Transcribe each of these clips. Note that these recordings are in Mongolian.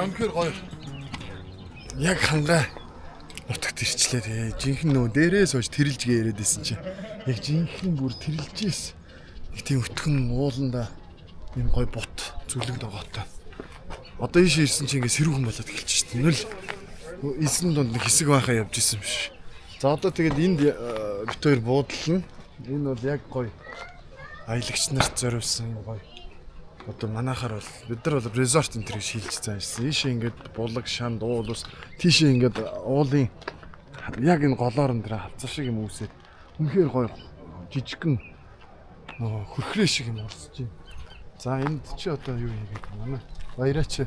Үнэхээр гоё. Яг хангай нутагт ирчлээ тэгээ. Жинхэнэ нөө дээрээ сууж тэрэлж гээ яриад исэн чи. Яг жинхэнэ бүр тэрэлж исэн. Нэг тийм өтгөн ууланда юм гоё бут зүлэг ногоотой. Одоо ийш ирсэн чи ингээ сэрүүхэн болоод эхэлж шин. Нүл эсэн дунд нэг хэсэг байхаа явж исэн юм шиг. За одоо тэгээд энд бит хоёр буудлана. Энэ бол яг гоё аялагч нарт зориулсан юм гоё. Одоо манайхаар бол бид нар бол resort энэ төр шилж заашсан. Ийшээ ингээд булаг шанд уул ус тийшээ ингээд уулын яг энэ голоор нь тэр хавцар шиг юм үүсээд үнэхээр гоё жижигхэн нөгөө хөрхрээ шиг юм урсж байна. За энд чи одоо юу хийгээд байна? Манай баяраач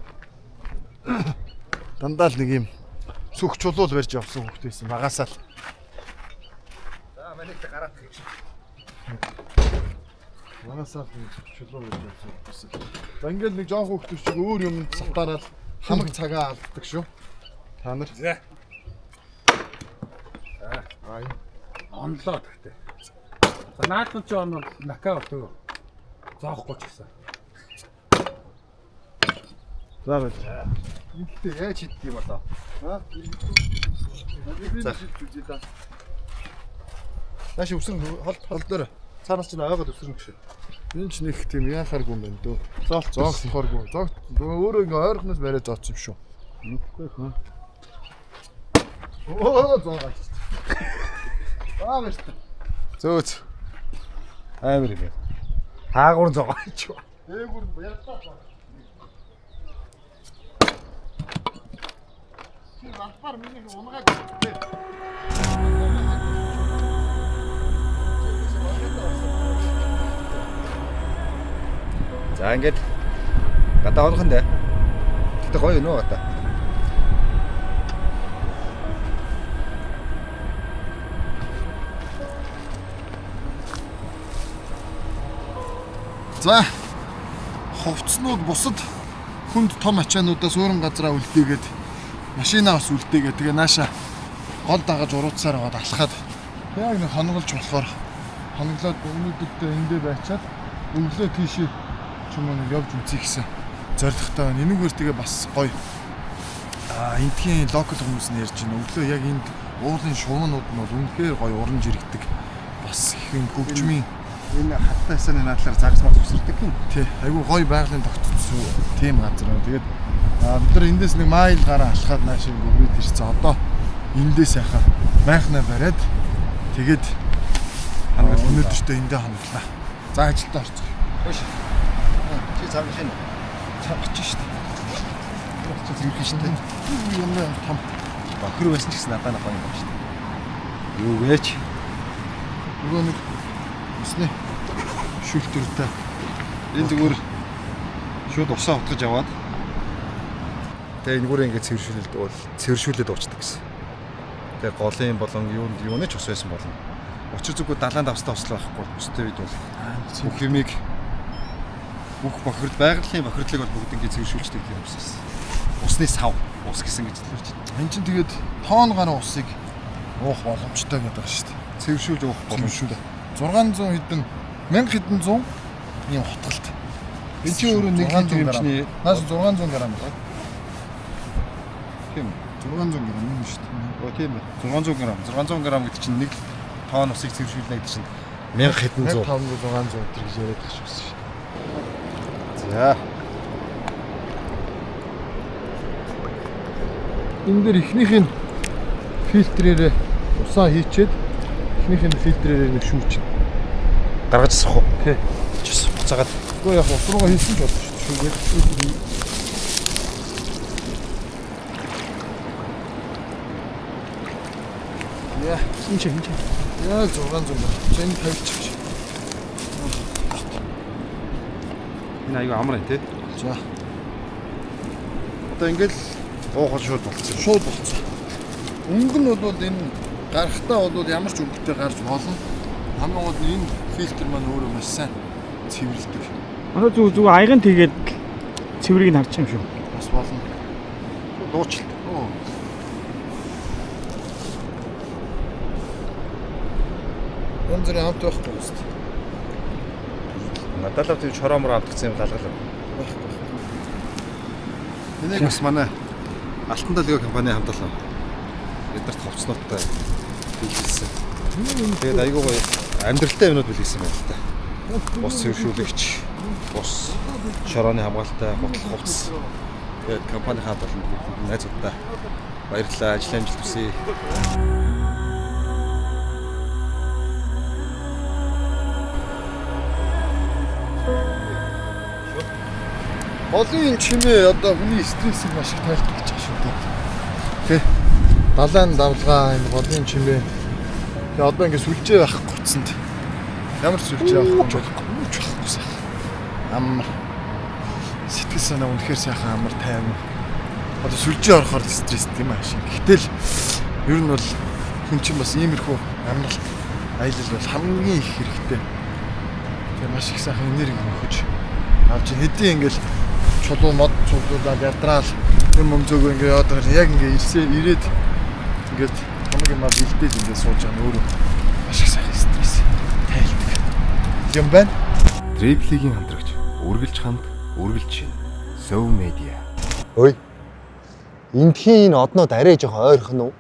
дандаа л нэг юм сүх чулуул барьж явсан хүүхэд байсан. Багасаа л. За манайх гараад гэж. Багасаа л нэг сүх чулуу барьж явсан хүүхэд байсан. За ингээд нэг жоон хүүхэд шиг өөр юм сатаараад хамаг цагаа алддаг шүү. Та нар. За. Онлоо тэгтээ. За наадмын чи онол нокаут юу? Зоохгүй ч гэсэн. За байж. Гэхдээ яаж хийдэг юм одоо? Аа. За. Шилж үзье та. Нааш өсрөн хол Хол дээр. цаанаас чинь ойгоод өсрөн гэж. Энэ ч нэг тийм яахааргүй юм байна дөө. Зоолт Зоогдохооргүй. Зоогт өөрөө ингээ ойрхоноос бариад зоодсон юм шүү. Мэдгүй хөө. Оо зоогооч. Аа баяр та. Зөөц. Амар юм. Хаагур зоогооч. Дээгүр нь баярлалаа. Чи албаар миний унгааг тий. За ингээд гадаа олхон дээ. Гэтэ гоё нөө гадаа. За хувцснууд бусад хүнд том ачаануудаас өөрөн газараа үлдээгээд машинаа бас үлдээгээд тэгээ нааша гол дагаж урууцсаар аваад алхаад яг нэг хоноголж болохоор хоноглоод өнөөдөртөө эндээ байчаад өглөө тийшээ ч юм уу нэг явж үзье гэсэн зорилготой байна. Энүүгээр тэгээ бас гоё эндхийн local хүмүүс нь ярьж байна. Өглөө яг энд уулын шуумнууд нь бол үнэхээр гоё уран жирэгдэг. Бас их юм хөгжмийн Энэ хаттай хасааны наадлаар загас мас өсөрдөг юм. Тий, айгүй гоё байгалийн тогтцсон тийм газар байна. Тэгээд бид нар эндээс нэг майл гараа алхаад нааш ингэ өрөөд ирсэн. Одоо эндээс яхаа майхнаа бариад тэгээд өнөөдөртөө эндээ хоноглаа. За ажилдаа орцгоо. Хөөш. Чи цамгах юм. Цамгах чинь шүү дээ. Чи цэвэрлэх шүү дээ. Юм юм том. Бохир байсан ч гэсэн надад нэг гоё юм байна шүү дээ. Юу гээч? Нөгөө нэг усны шүлтэртэй. Энэ зүгээр шууд усаа утгаж аваад тэгээ энэгээр ингээд цэвэршүүлээд бол цэвэршүүлээд уучдаг гэсэн. Тэгээ голын болон юунд юуны ч ус байсан болно. Учир зүггүй далайн давстай услаа байхгүй устай үед бол бүх юмыг бүх бохирд байгалийн бохирдлыг бол бүгд ингээд цэвэршүүлждэг тийм ус байсан. Усны сав ус гэсэн гэж хэлж байна. Энд чинь тэгээд тоон гаруй усыг уух боломжтой гэдэг шүү дээ. Цэвэршүүлж уух боломжтой. 600 хэдэн 1000 хэдэн зуун ийм хутгалт. Энэ чинь өөрөө 1 литр юмчний Наас 600 г байна. тийм 600 г юм шүү дээ. Оо тийм ээ. 600 г. 600 г гэдэг чинь 1 тонн усыг цэвэршүүлнэ гэдэг чинь 1000 хэдэн зуун. 1500 600 өдр гэж яриад байгаа шүү дээ. За. Энэ дээр эхнийх нь фильтрээрээ усаа хийчээд эхнийх нь фильтрээрээ нэг шүүчин. Гаргаж асах уу? Тий. Чис буцаагаад. Гэхдээ яг ус руугаа хийсэн ч болно шүү дээ. Шүүгээд Яа, Энэ чи энэ чи. яг 600 байна. За энэ тавьчих. Энэ аюу амар юм тий. За, Одоо ингээл уухал шууд болцсон. шууд болцсон. Өнгө нь бол энэ гарахтаа бол ямар ч өнгөтэй гарч болно. Хамгийн гол нь энэ фильтр маань өөрөө маш сайн цэвэрлэдэг. Одоо зүг зүг аягын тэгээд цэврийг нь харчих юм шүү. Бас болно. Дуучлалт. Оо. Янз бүрийн амт байхгүй юм шүү дээ. Надад л тийм чороо мороо амтгцсан юм лалгалаа. Байхгүй. Энийг бас манай Алтан долгио компани хамтлан биднэрт хувцснуудтай бэлгэлсэн. Тэгээд айгүй гоё амьдралтай юмнууд бэлгэлсэн байна л да. Бус цэвэршүүлэгч, бус шорооны хамгаалалтай гутал хувцас. Тэгээд компани хамтлан найзуудтай баярлалаа. Ажил амжилт хүсье. Голын чимээ одоо хүний стрессийг маш их тайлдаг гэж байгаа шүү дээ. Тэ. Далайн давлгаа энэ голын чимээ. Тэгээ одоо ингэ сүлжээ байх гоцсонд ямар сүлжээ авах гэж болохгүй ч болохгүй сайхан. Амар сэтгэл санаа үнэхээр сайхан амар тайван. Одоо сүлжээ орохоор л стресс тийм ааш. Гэтэл ер нь бол хүн чинь бас иймэрхүү амралт аялал бол хамгийн их хэрэгтэй. Тэгээ маш их сайхан энерги нөхөж авч хэдийн ингээл чулуу мод цуглуулаад ядраал юм өмзөөгөө ингээ яваад байгаа яг ингээ ирсээ ирээд ингээд хамаг юмаа бэлдээд ингээ сууж байгаа нь өөрөө маш их сайхан стресс тайлдаг юм байна. Дриблигийн хамтрагч үргэлж хамт үргэлж шин. So Media. Ой. Эндхийн энэ однууд арай жоохон ойрхон уу?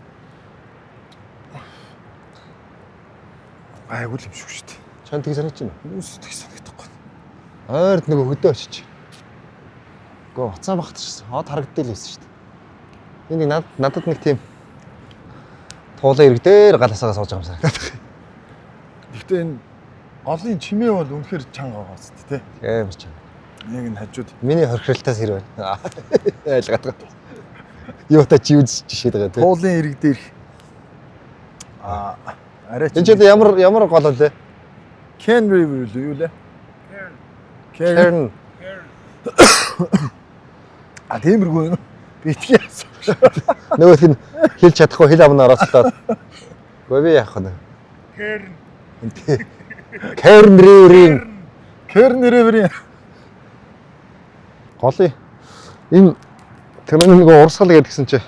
Айгуу юм шиг шүү дээ. Чанд тийг санагдаж байна уу? Үүс тийг санагдахгүй. Ойрд нөгөө хөдөө очиж. Гэхдээ уцаа багтчихсан. Од харагддаг л байсан шүү дээ. Энэ нэг надад нэг тийм туулан ирэг дээр галасаа сууж байгаа юм санагдаад байна. Гэхдээ энэ голын чимээ бол үнэхээр чанга байгаа зү тэ. Амар чанга. Яг энэ хажууд Миний хорхиролтоос хэр байна. Айлгаад байгаа. Юу та чи үз жишээд байгаа тий. Туулын ирэг дээрх аа арай Энэ ч одоо ямар ямар гол вэ? Ken River үү юу лээ? Kern. Kern. А тиймэрхүү юм. Би тгий асууж. Нөгөөх нь хэлж чадахгүй хэл амн орооцлоод. Гэхдээ би яах вэ? Kern. Kern River-ийн Kern River-ийн голын энэ тэр нэг урсгал гэдгсэн чи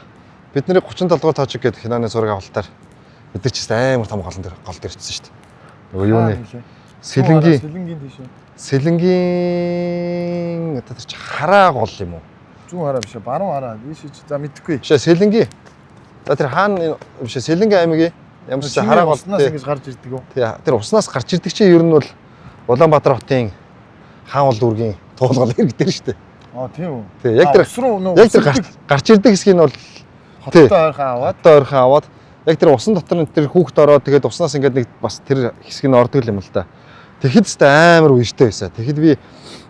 бидний 37 дугаар тоочиг гэдэг киноны зураг авалтаар бид нар ч гэсэн амар том голон дээр гол дээр очсон шүү дээ. Нөгөө юуны Сэлэнгийн Сэлэнгийн тийш. Сэлэнгийн одоо тэр чи хараа гол юм уу? Зүүн хараа биш баруун хараа. Ийш чи за мэдэхгүй. Биш ээ Сэлэнгийн. За тэр хаана биш ээ Сэлэнгийн аймгийн ямар ч хараа гол уснаас ингэж гарч ирдэг үү? Тий, тэр уснаас гарч ирдэг чинь ер нь бол Улаанбаатар хотын хаан уул дүүргийн туулгал ирэг дээр шүү дээ. Аа тийм үү. Тий, яг тэр ус руу нөө яг тэр гарч ирдэг хэсгийг нь бол хоттой ойрхон аваад хоттой ойрхон аваад яг тэр усан дотор нь тэр хүүхд ороод тэгээд уснаас ингээд нэг бас тэр хэсэг нь ордог юм л да. Тэгэхэд ч амар үертэй байсан. Тэгэхэд би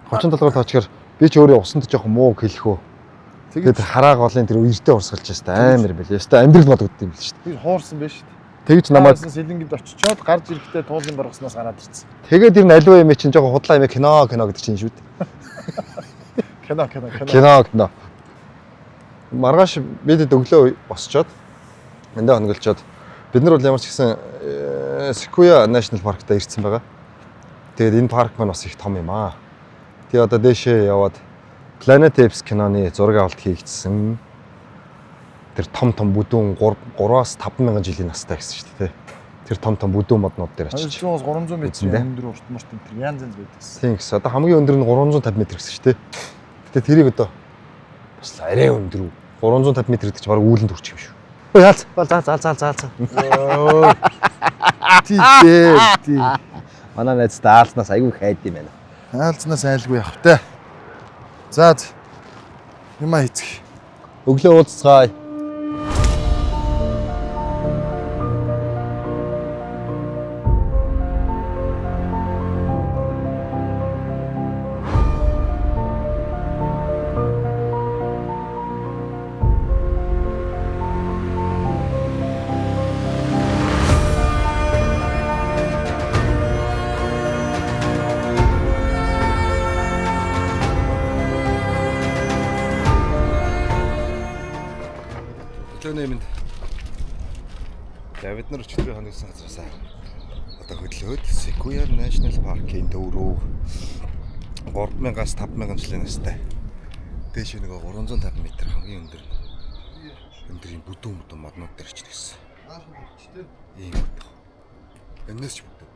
37 дугаар тоочгоор би ч өөрөө усанд жоохон муу хэлэх үү. Тэгээд хараа голын тэр үертэй урсгалж байсан амар юм байл. Ёстой амьдрал бодогдсон юм л шүү дээ. Би хуурсан байж шүү дээ. Тэгж намайг Сэлэнгэд очичоод гарч ирэхдээ туулын боргоснаас гараад ирсэн. Тэгээд ер нь аливаа юм чинь жоохон худлаа юм кино кино гэдэг чинь шүү дээ. Кино кино кино. Кино кино. Маргааш бид өглөө босчоод эндээ хонголчоод бид нар бол ямар ч гэсэн Sequoia National Park-та ирсэн байгаа. Тэгээд энэ парк маань бас их том юм аа. Тэгээ одоо дээшээ яваад Planet Apes киноны зураг авалт хийгдсэн. Тэр том том бүдүүн 3-аас 5 мянган жилийн настай гэсэн шүү дээ. Тэр том том бүдүүн моднууд дээр очиж 200-аас 300 Үзэн метрийн дээ. өндөр урт мурт энэ төр янз янз байдаг гэсэн. Тийм гэсэн. Одоо хамгийн өндөр нь 350 м гэсэн шүү дээ. Гэтэ тэрийг одоо бас л арай өндөр үү? 350 м гэдэг чинь бараг үүлэнд хүрчих юм шүү. Ой хаалц. Заа заа заа заа заа. Тий дээ. Тий. Манай найз даалснаас айгүй хайд юм байна. Хаалцнаас айлгүй явах тэ. За юмаа хийцгий. Өглөө уулзцгаая. Өглөөний мэнд. За бид нар өчигдрийн хоногсон газараасаа одоо хөдлөөд Sequoia National Park-ийн төв рүү 3000-аас 5000 жилийн настай. Дээш нөгөө 350 м хамгийн өндөр өндөр юм бүдүүн бүдүүн моднууд дээр очно гэсэн. Ийм бүдүү. Энэс ч бүдүү.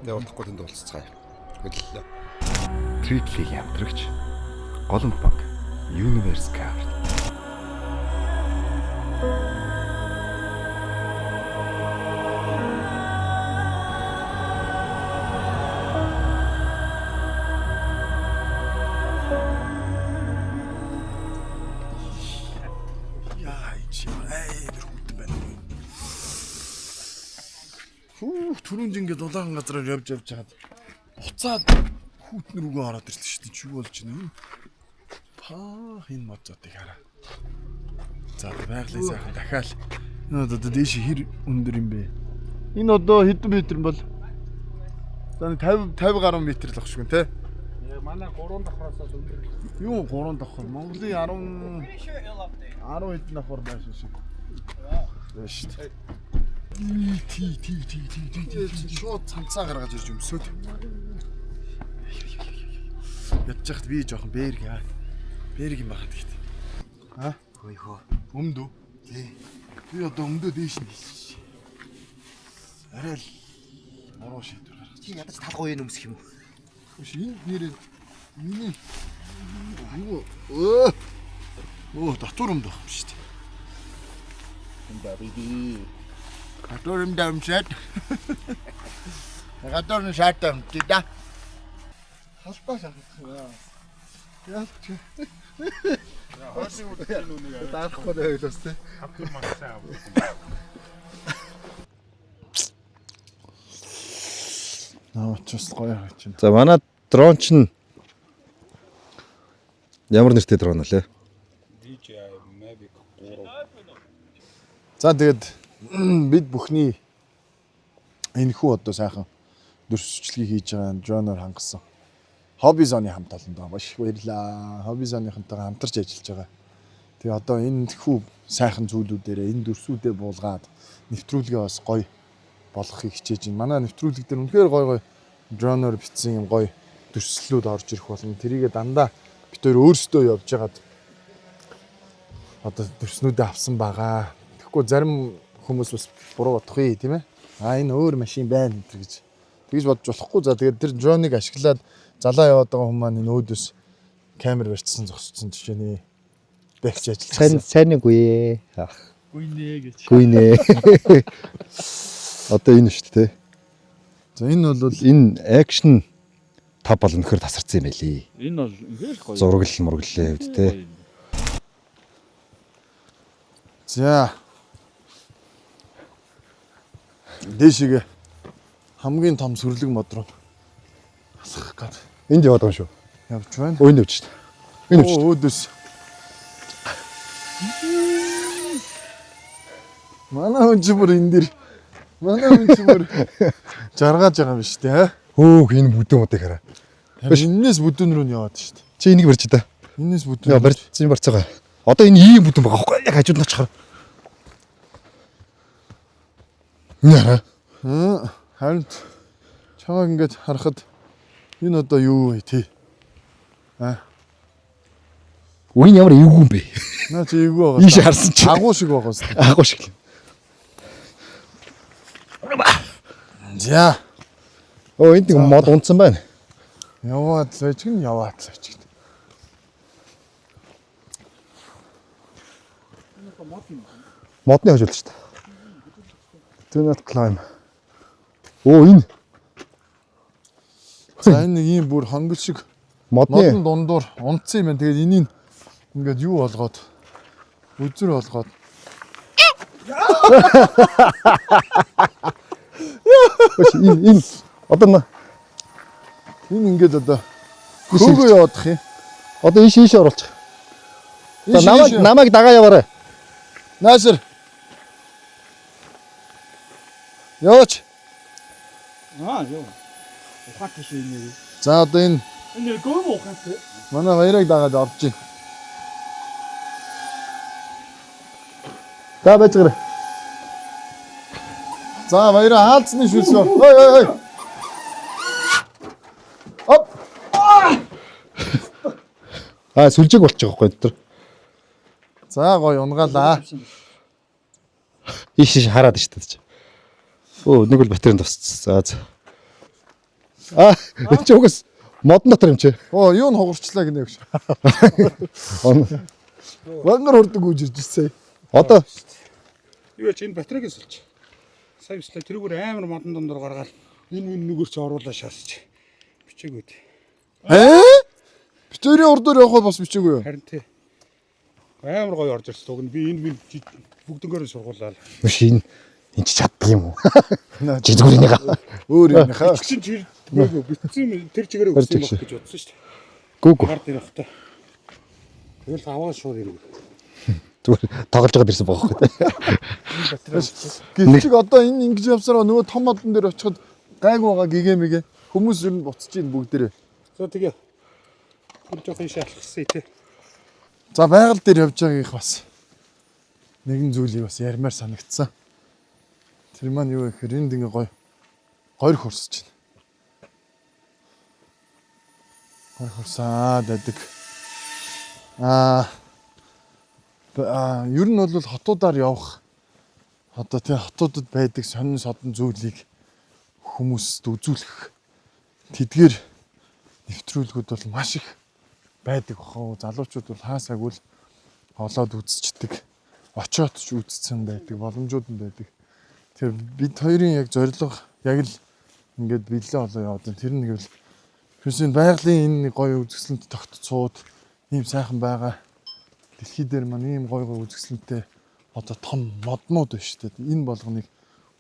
Тэгээ удахгүй тэнд уулзцгаая. Хөдлөлөө. Триплиг ямтрагч Голомт банк Universe Card. Яа, чи амар хүйтэн байна. Хүүх, түрүүнд ингээд улаан газраар явж явж хаад буцаад хүүтэн рүүгээ ороод ирлээ шүү дээ. Чи юу болж байна юм? Паа, энэ модзотыг хараа. За, байгалийн сайхан дахиад энэ одоо дээш хэр өндөр юм бэ? Энэ одоо хэдэн метр юм бол? За, нэг 50 50 гаруй метр л ах шиг те. Манай 3 давхраасаа өндөр. Юу 3 давхар? Монголын 10 10 хэдэн давхар байсан шиг. Байна шүү дээ. Ти ти ти ти ти ти шууд цамцаа гаргаж ирж өмсөд. Ядж яхад би жоохон бэрг аа. Бэрг юм байхад гэхдээ. А? Хөөе хөө. Өмдөө. Тий. Би одоо өмдөө дээш нь хийсэн. Арай л буруу шийдвэр гаргаж. Чи ядаж тал гоё нүмсэх юм уу? Биш энэ нэрээ миний юу өө өө татвар өмд байх юм шүү дээ. Баби. Татвар өмд өмсөд. Гадар нь шаатам дидэ. Халбаа шахах юм аа. Ялч. Хоолын үдийн үнийг Дарахгүй байл бас те. хамтар магсаа авах. Наа ч бас гоё харагдаж байна. За манай дрон чинь ямар нэртэй дрон вэ? DJI Mavic 3. За тэгээд бид бүхний энэхүү одоо сайхан дүрсчлэгийг хийж байгаа дроноор хангасан. Hobby Zone-ы хамт олондоо маш их баярлалаа. Hobby Zone-ийнхантайгаа хамтарч ажиллаж байгаа. Тэгээ одоо энэ хүү сайхан зүйлүүдээрээ энэ дүрсүүдээ буулгаад нэвтрүүлгээ бас гоё болгохыг хичээж байна. Манай нэвтрүүлэг дээр үнэхээр гоё гоё дроноор бичсэн юм гоё дүрслэлүүд орж ирэх болно. Тэрийгээ дандаа бид хоёр өөрсдөө явж байгаад одоо дүрснүүдээ авсан байгаа. Тэгэхгүй зарим хүмүүс бас буруу бодох юм тийм ээ. А энэ өөр машин байна энэ гэж тэгж бодож болохгүй. За тэгээд тэр дроныг ашиглаад залаа яваад байгаа хүмүүс маань энэ өөдөөс камер барьцсан зогсцсон жишээний бэгч ажиллаж Сайн байсан. сайн үгүй ээ. Гүйнэ гэж. Гүйнэ. Одоо энэ шүү дээ. За энэ бол Энэ action тав бол өнөхөр тасарсан юм байлий. Энэ бол үнэхээр гоё. Зураглал мураглалын хувьд те. за дээшгээ хамгийн том сүрлэг мод руу алхах гээд Энд яваад байгаа юм шүү. явж байна. Өө энэ явж шүү. Энэ явж шүү. Оо өөдөөс. Манай хүн чи бүр энэ дэр манай хүн чи бүр жаргааж байгаа юм биш үү те. Хөөх энэ бүдүүн модыг хараа. Биш энэс бүдүүн рүү нь яваад шүү дээ. Чи энийг барьж та. Энэс бүдүүн. Яа барьсан барьцаага. Одоо энэ ийм бүдүүн байгаа байхгүй яг хажууд нь очихоор. Энэ хараа. Хм, Харин чамайг ингээд харахад энэ одоо юу вэ тий? Үн ямар эвгүй юм бэ? Наа чи эвгүй байгаа. Ийш харсан чи. Агуу шиг байгаа зү. Агуу шиг. л. За. Өө энд нэг мод унтсан байна. Яваад л байж гин яваад л байж гин. Модны хожуулж шүү дээ. Do not climb. Өө энэ За энэ нэг ийм бүр хонгол шиг модны модон дундуур унтсан юм байна. Тэгээд энийг ингээд юу болгоод үзэр болгоод Өш, энэ энэ одоо энэ ингээд одоо Ийш хөөгөө яваадах юм. одоо ийш ийш оруулчих. За Ийш, намайг ийш. намайг дагаа яваарай. Наасар. Яваач. Аа ёо. Ухаатай шүү энэ нэр. За одоо энэ Энэ нэр гөм ухаатай. манай баярыг дагаад орж ийн. За байж гараа. За баяраа хаалцны шүлсөө. Ой ой ой. Оп. Аа сүлжээг болчих жоохгүй дотор. За гоё унгаалаа. Ийш ийш хараад шүү дээ. Өө нэг бол батарейн тусцсан. За за. Аа энэ чи угаас Модон дотор юм чи. Оо, юу н хугарчлаа гинэ гэж. Вангар хурдан гүйж ирж ирсэн. Одоо Юу ч энэ батарейг сулч. Сая бислээ тэрүүгээр амар модон дундор гаргаал энэ үн нүгэр чи оруулаа шаасч. Бичээгүүд. Ээ? Битүүрийн урдуур явах бол бас бичээгүй юу? Харин тий. Амар гоё орж ирсэн. Уг нь би энэ минь бүгднгээр нь сургуулаад. Нүш энэ энэ чи чаддаг юм уу? Чи зүгээр энийг Өөр юм хаа. Бичсэн чи ирдэггүй. Бичсэн тэр чигээрээ өгсөн юм баг гэж бодсон шүү дээ. гүү гүү. Гард ирэх та. Тэгэл аваа шууд ирв. зүгээр тоглож байгаад ирсэн байгаа байхгүй. Гэвч одоо энэ ингэж явсараа нөгөө том модон дээр очиход гайг байгаа гэгээ мэгэ хүмүүс ер нь буцаж ийн бүгдээрээ. За тэгээ. Бүр жоох ийшээ алхсан тий. За байгаль дээр явж байгаагийнх бас нэгэн зүйлийг бас ярмаар санагдсан. Тэр маань юу гэхээр энд ингээ гоё горих хурсаж байна. Горих хурсаад байдаг. Аа ер нь бол хотуудаар явах одоо тий хотуудад байдаг сонин содон зүйлийг хүмүүст үзүүлэх тэдгээр нэвтрүүлгүүд бол маш их байдаг баха. Залуучууд бол хаасаагүй л олоод үзчихдэг. Очиод ч үзсэн байдаг, боломжууд нь байдаг. Тэгэхээр бид хоёрын яг зорилго яг л ингээд бэлэн олоо яваад байна. Тэр нэг л ерөөсөө энэ байгалийн энэ нэг гоё үзэсгэлэнт тогтцууд ийм сайхан байгаа. Дэлхий дээр маань ийм гоё гоё үзэсгэлэнтэй одоо том моднууд байна шүү дээ. Энэ болгоныг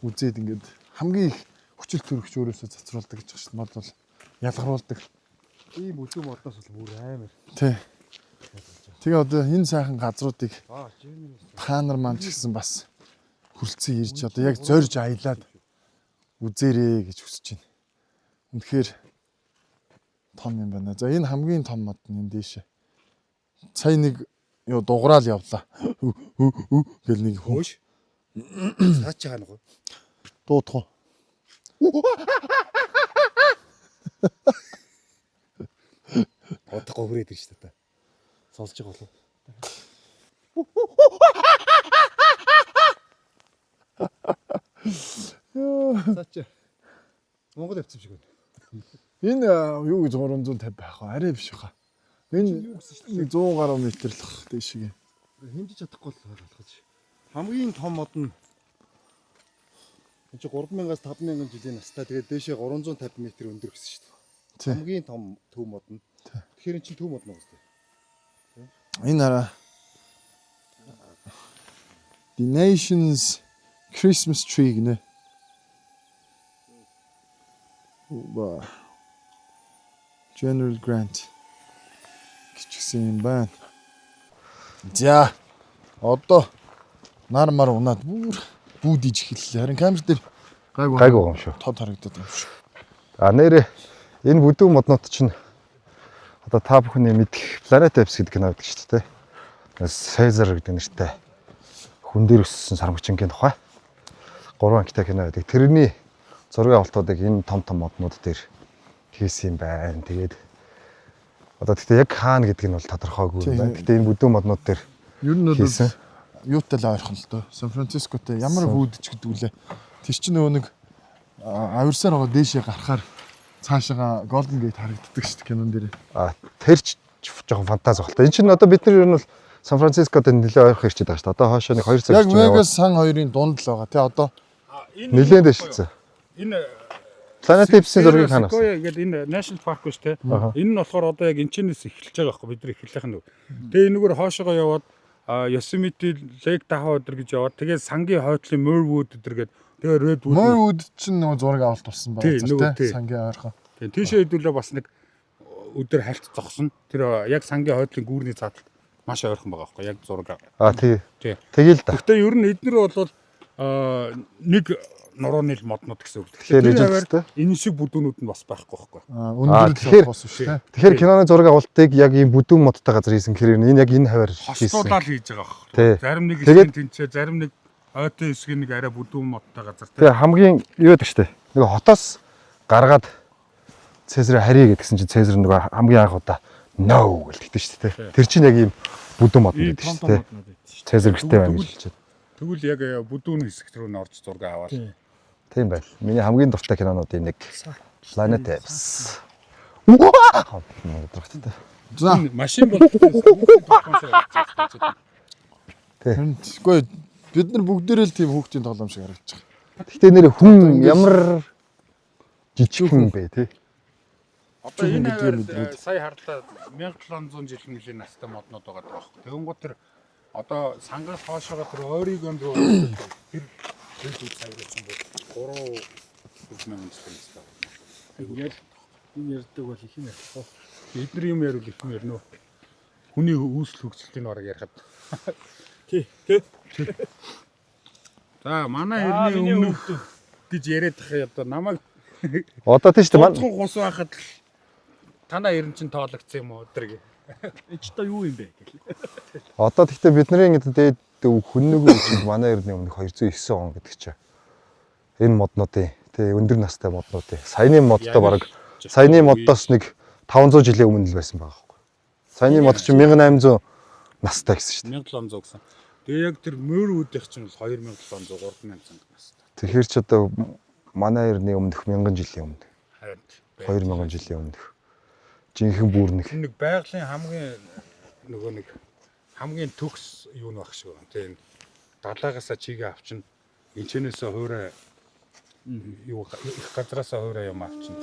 үзээд ингээд хамгийн их хүчил төрөгч өөрөөсөө цацруулдаг гэж байна шүү дээ. Мод бол ялгаруулдаг. Ийм үлгэн модноос бол бүр амар. Тий. Тэгээ одоо энэ сайхан газруудыг та нар маань ч гэсэн бас хүрэлцэн ирж одоо яг зорж аялаад үзээрэй гэж хүсэж байна. Үнэхээр том юм байна. За энэ хамгийн том мод нь энэ дээшээ. Сая нэг юу дуграал явлаа. Гэл нэг хүн Хөөш. Цаа чи хаана гоо. дуудах уу? Удахгүй хүрээд ирж шүү дээ. Сонсож байгаа болов. Цаа чи. Монгол явцсан шиг байна. Энэ юу гэж 350 байх вэ? Арай биш хаа. Энэ нэг 100 гаруй метр л х дээшгээ. Хэмжиж чадахгүй л ойлгож. Хамгийн том мод нь энэ чи 3000-аас 5000 жилийн настай. Тэгээд дээшээ 350 м өндөр гэсэн шүү дээ. Тий. Хамгийн том төв мод нь. Тэгэхээр эн чинь төв мод нэг үстэй. Энэ араа The Nation's Christmas tree гинэ. Ба. General Grant гिचгсэн юм байна. За одоо нар мар унаад бүр бүүдиж эхэллээ. Харин камер дээр гайгүй Гайгүй юм шүү. тод харагдаад юм шүү. А нэрээ энэ бүдүүн моднууд чинь одоо та бүхний мэдэх Planet Apes гэдэг кино байдаг шүү дээ. Caesar гэдэг нэртэй хүн дээр өссөн сармагчингийн тухай гурван ангитай кино байдаг. Тэрний зургийн авалтуудыг энэ том том моднууд дээр хийсэн юм байна. Тэгээд одоо тэгтээ яг хаана гэдэг нь бол тодорхойгүй юм байна. Тэгтээ энэ бүдүүн моднууд дээр Ер нь бол хийсэн. юутай л ойрхон л доо. Сан Францискотой ямар бүүдэж гэдэг үлээ. Тэр чинь нөгөө нэг авирсаар байгаа дээшээ гарахаар цаашаага Golden Gate харагддаг шүү дээ кинон дээр. А тэр ч жоохон фантаз баг л та. Энэ чинь одоо бид нар ер нь бол Сан Францискод нэлээд ойрхон ирчээд байгаа шүү дээ. Одоо хоошоо нэг 2 цаг Яг орчим яваад Vegas сан хоёрын дунд л байгаа тий одоо. нэлээд дэвшилсэн. Энэ Planet Apes-ийн зургийг хаана авсан? Sequoia гэдэг энэ National Park биш те. Энэ нь болохоор одоо яг энэчнээс эхэлж байгаа байхгүй бид нар эхлэх нь. Тэгээ энэгээр хоошоогоо яваад Yosemite Lake Tahoe өдр гэж яваад тэгээ сангийн хойтлын Merwood өдр гээд тэгээ Redwood. Merwood чинь нөгөө зураг авалт болсон Тий, байгаа нөгөө тий тий. сангийн ойрхон. Тэгээ тийшээ хэдүүлээ бас нэг өдөр хальт зогсно. Тэр яг сангийн хойтлын гүүрний цааталт маш ойрхон байгаа байхгүй яг зураг. А тий. Тий. Тэгэл да. Гэхдээ ер нь эднэр бол нэг нурууны л моднууд гэсэн үг. Тэгэхээр Тэр ижил хаваар энэ шиг бүдүүнүүд нь бас байхгүй байхгүй. А, Өндөр л тэгэхээр- явах болсон шүү тий. Тэгэхээр киноны зураг авалтыг яг ийм бүдүүн модтой газар хийсэн гэхээр энэ яг энэ хавар хийсэн. Хостуулаад хийж байгаа Тий. байхгүй. Зарим нэг Тэгээд- хэсгийн тэнцээ, зарим нэг ойтон хэсгийн нэг арай бүдүүн модтой газар тий. Тэгээ хамгийн юу гэдэг штэ. Нөгөө хотоос гаргаад Цезарь харья гэдгсэн чинь Цезарь нөгөө хамгийн анх удаа no гэлдэгдэн штэ тий. Тэр чинь яг ийм бүдүүн мод Ийм гэдэг том штэ том тий. моднууд байдаг шүү. Цезарь гэртээ байна гэж хэлчихээд. Тэгвэл яг бүдүүн хэсэг рүү н орж зураг аваад. Тийм байл. Миний хамгийн дуртай кинонуудын нэг Planet Apes. За. Машин бол тоглоом шиг харагдаж байна. Үгүй бид нар бүгдээрээ л тийм хүүхдийн тоглоом шиг харагдаж байгаа. Гэхдээ нэр хүн ямар жижигхэн бэ те. Одоо энэ гэдгээр хаваар мэдрээд. сая харлаа 1700 жил мөлийн настай моднууд байгаа даа байхгүй. Тэгэнгүүт тэр одоо сангаас хоошоогоо тэр Орегон руу тэр тэр үе сая гэсэн бол 3 мянган жил настай. Ингээл энэ ярьдаг бол их юм ярихгүй. Эдгээр юм ярил их юм ярина уу? Хүний үүсэл хөгжилтийг бараг ярихад. Тий, тий. За манай эртний өмнөх гэж яриад тах одоо намайг Одоо тийм шүү дээ. ганцхан хус байхад л танаа эрен чинь тоологдсон юм уу өдр гэ. Энэ ч одоо юу юм бэ гэл. Одоо тэгтээ бидний ингэ дээд хүннүг үчиг манай эрдний өмнөх 209 он гэдэг чинь. Энэ моднуудын тий өндөр настай моднуудын саяны модтой бараг саяны модоос нэг 500 жилийн өмнө л байсан байгаа байхгүй. Саяны мод чинь 1800 настай гэсэн шүү дээ. 1700 гэсэн. Тэгээ яг тэр мөр үүдийнх чинь бол 2700 3100 настай. Тэгэхээр ч одоо манай эрдний өмнөх 1000 жилийн өмнө, Харин 2000 жилийн өмнөх жинхэнэ бүрнэх. тэр нэг байгалийн хамгийн нөгөө нэг хамгийн төгс юу нэг ах шиг байна. Тэгээ энэ далаагаасаа чигээ авчин энэчнээсээ хуурай юу их газраасаа хуурай юм авчин.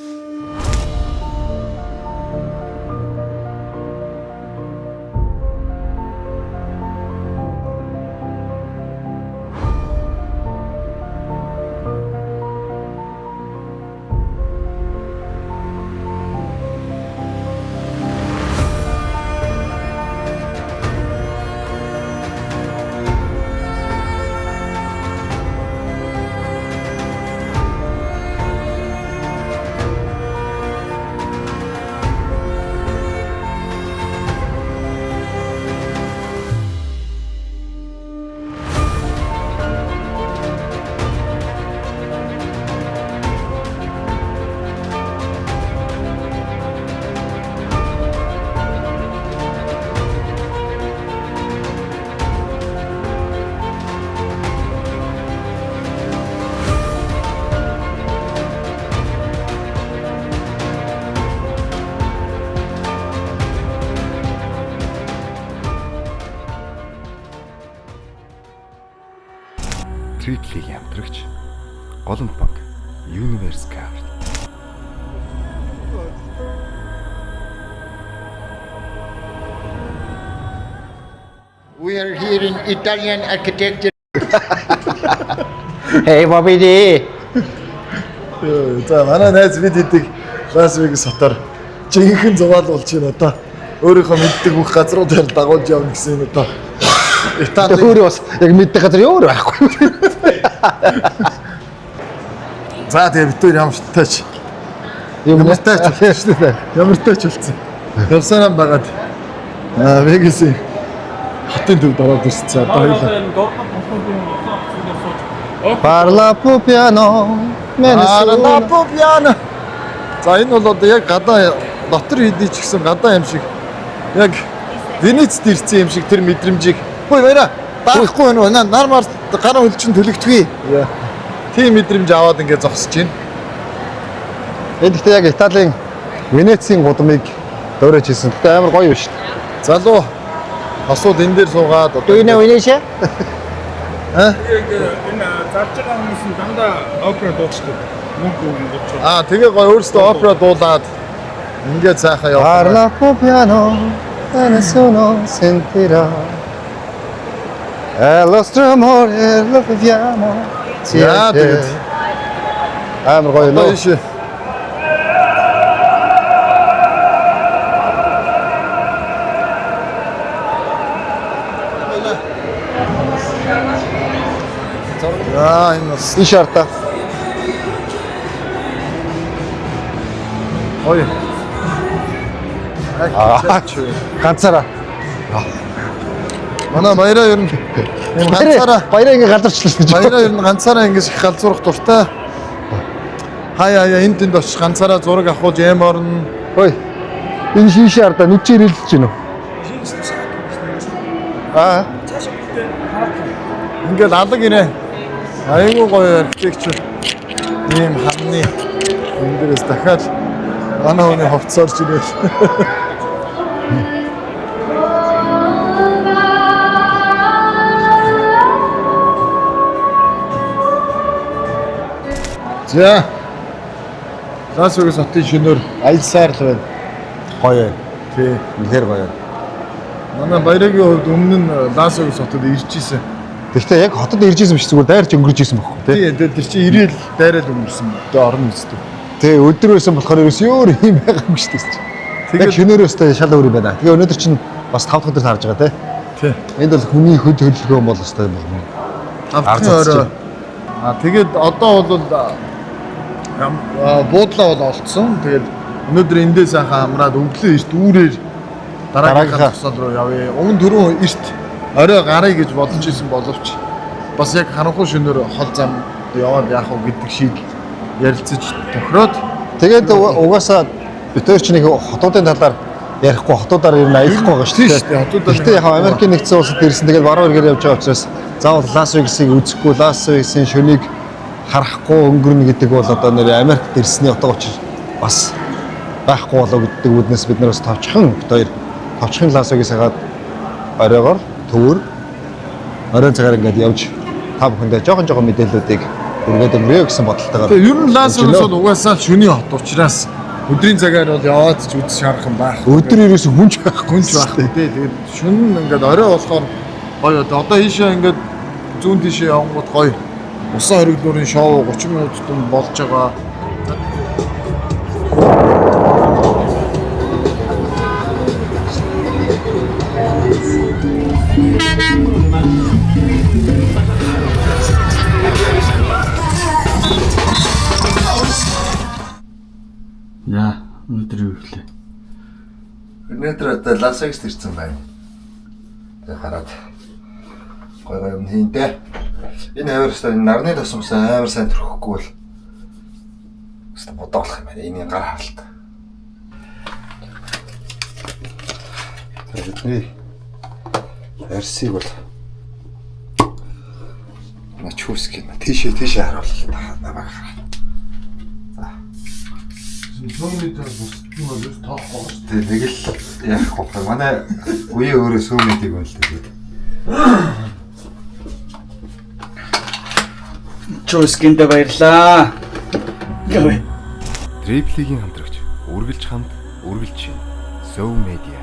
Триплиг амтрагч Голомт банк Universe Card. We are here in Italian architecture. Hey Bobby D. За манай найз бид хэдэг Лас Вегас хотоор жинхэнэ зугаал болж байна одоо. Өөрийнхөө мэддэг бүх газруудаар дагуулж явна гэсэн юм одоо. Итали Өөрөө бас яг мэддэг газар өөр байхгүй. За тэгээ бид хоёр ямар тач Юм Ямар тач шүү дээ. ямар тач болсон. Явсараа багаад аа Вегасын хотын төвд ороод ирсэн. Одоо хоёулаа. Энэ дорнод компанийн усан офисээр сууж Parla più piano. Parla più piano. За энэ бол одоо яг гадаа дотор хэдий ч гэсэн гадаа юм шиг яг Венецд ирсэн юм шиг тэр мэдрэмжийг хөөе баяра дарахгүй байна уу? Нар мар гар хөлчин төлөгдөхүй. Тийм мэдрэмж аваад ингээд зогсож байна. Энэ гэхдээ яг Италийн Венецийн гудмыг дуурайж хийсэн. Гэхдээ амар гоё юм шүү дээ. Залуу асууд энэ дээр суугаад одоо Do you know Indonesia? Яг энэ зарж байгаа хүмүүс нь дандаа опера дуучдаг. Мөнгө өгөн гоц. Аа тэгээ гоё өөрөөсөө опера дуулаад ингээд сайхан явах. Parla più piano, e nessuno sentirà. È il nostro amore, lo viviamo. За тэгээд Амар гоё одоо нөө. ийш Аа энэ бас Иш арта. гоё. Аа. Ганцаараа. Манай баяраа ер нь юм ганцаараа Баяраа ингэ галзуурчлаа гэж. баяраа ер нь ганцаараа ингэж их галзуурах дуртай. Хаяа хаяа энд тэнд очиж ганцаараа зураг авахулж эм орно. Ой. Энэ шийш арда нүд чи ирэлж гинөө. Аа. Ингээл алаг ирээ. Айгуу гоё архитектур. Ийм ханны энэ дээрээс дахиад Манай хүний хувцас орж ирэл. За. Лас Вегас хотын шөнөөр аялсаар л байна. Гоё. Тий. Үнэхээр гоё. Манай Баярагийн хувьд өмнө нь Лас Вегас хотод ирж исэн. Гэхдээ яг хотод ирж исэн биш, зүгээр дайрч өнгөрч исэн байхгүй тий. Тий, тэр чинь ирээл дайрал өнгөрсөн. Тэгээ орно үстэ. Тий, өдөр байсан болохоор ерөөс өөр юм байгаагүй шүү дээ. Тэгээд шөнөөр өстэй шал өөр юм байна. Тэгээ өнөөдөр чинь бас 5 дахь өдөр харж байгаа тий. Тий. Энд бол хүний хөд хөдөлгөөн бол өстэй болно. 5 дахь орой. Аа, тэгээд одоо бол буудлаа бол олцсон. Тэгээд өнөөдөр эндээ сайхан амраад өглөө эрт үүрээр дараагийнхаа тусал руу явъя. Уг нь түрүүн эрт орой гаръя гэж бодож исэн боловч бас яг харанхуй шөнөөр хол зам яваад яах вэ гэдэг шийдэл ярилцаж тохироод. Тэгээд угаасаа бид хоёр чинь нэг хотуудын талаар ярихгүй, хотуудаар ер нь аялахгүй байгаа шүү дээ. Хотуудаар. Гэхдээ яг Америкийн нэгдсэн улсад ирсэн, тэгээд баруун эргээр явж байгаа учраас заавал Лас Вегасыг үзэхгүй, Лас Вегасын шөнийг харахгүй өнгөрнө гэдэг бол одоо нэр Америкт ирсний утга учир бас байхгүй болоо гэдэг үүднээс бид нараас товчхон бид хоёр товчхон Лас Вегас хагаад оройгоор төвөр оройн цагаар ингээд явж та бүхэндээ жоохон жоохон мэдээллүүдийг хүргээд өнгөрөө гэсэн бодолтойгоор. Тэгээ ер нь Лас Вегас бол угаасаа шөнийн хот учраас өдрийн цагаар бол яваад ч үзэж харах юм байх. Өдөр ерөөсөө хүнч байхгүй. Хүнч байхгүй тий. Тэгээд шөнө ингээд орой болохоор гоё. Одоо ийшээ ингээд зүүн тийшээ явангууд гоё. Усан хориглуурын шоу 30 минут тутам болж байгаа. Яа, өнөөдөр юу ирлээ? Өнөөдөр одоо Лас Вегаст ирсэн байна. Тэгээ хараад гой гой юм хийндэ. Энэ авир өстой нарны тосмос амар сайн төрөхгүй бол өстой бодоо болох юм байна. Энэ гар харалт. За, бидний арсыг бол начуус гэнэ. Тийшээ тийшээ харууллаа. Намайг хараа. Сүүмний дээр бусд нь бол ерөөс тоохгүй шүү. Тэгээ нэг л яахгүй байна. Манай үе өөрөө сүүмэдэг юм л тэгээд. Чускиндэ баярлаа. Гэвэ. Дриблигийн хамтрагч үргэлж хамт, үргэлж шин. So Media.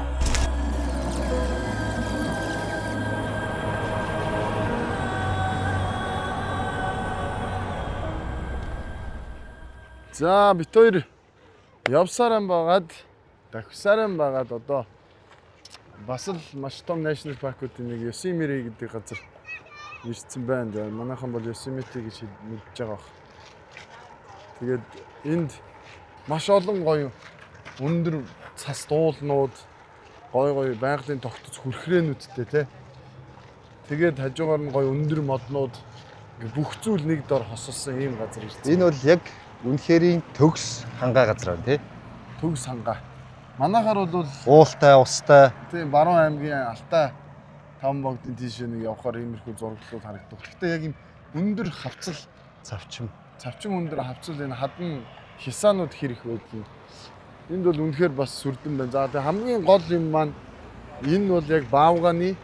За, бит хоёр явсаар юм байгаад, давхисаар юм байгаад одоо бас л маш том National Park-уудын нэг Yosemite гэдэг газар ирсэн байна. За, манайхан бол Yosemite гэж мэдж байгаа бах. Тэгээд энд маш олон гоё өндөр цас дуулнууд, гоё гоё байгалийн тогтц хүрхрээнүүдтэй тий. Тэгээд хажуугаар нь гоё өндөр моднууд, ингээ бүх зүйл нэг дор хосолсон ийм газар ирсэн. Энэ бол яг үнэхэрийн төгс хангаа газар байна тий. Төгс хангаа. Манайхаар бол Уултай, устай. Тийм, Баруун аймгийн Алтай таван богдын тийшээ нэг явхаар иймэрхүү зураглууд харагдав. Гэхдээ яг ийм өндөр хавцал цавчим. Цавчин өндөр хавцал энэ хадан хисаанууд хэр их байдгийг. Энд бол үнэхээр бас сүрдэн байна. За, тэгээ хамгийн гол юм маань энэ бол яг Баавганы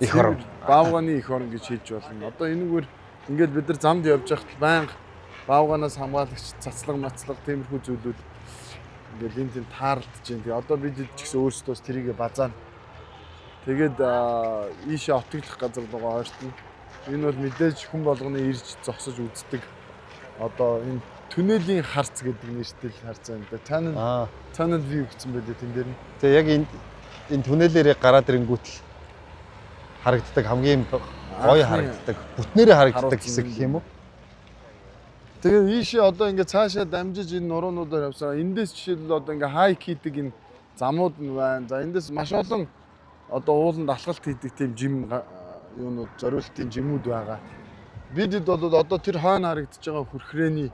их орон. Баавганы эх орон гэж хэлж болно. Одоо энэгээр ингээд бид нар замд явж байхад байнга Баавганаас хамгаалагч цацлаг мацлаг тиймэрхүү зүйлүүд ингээд энд тийм таарлаж байна. Тэгээ одоо бид ч гэсэн өөрсдөөс тэрийгэ базаана. Тэгээд ийшээ отоглох газар руугаа ойртно. Энэ бол мэдээж хүн болгоны ирж зогсож үздэг. Одоо энэ түнелийн харц гэдэг нэртэй л харц байна да. Tunnel tunnel view гэсэн байлээ тэн дээр нь. Тэгээ яг энэ түнелээрээ гараад ирэнгүүт л харагддаг хамгийн гоё харагддаг. Бүтнээрээ харагддаг хэсэг гэх юм уу? Тэгээд ийшээ одоо ингээд цаашаа дамжиж энэ нуруунуудаар явсаар эндээс жишээлбэл одоо ингээд хайк хийдэг энэ замууд нь байна. За, эндээс маш олон одоо ууланд алхалт хийдэг тийм жим юунууд, зориултын жимүүд байгаа. Бидэд бол одоо тэр хойно харагдаж байгаа хүрхрээний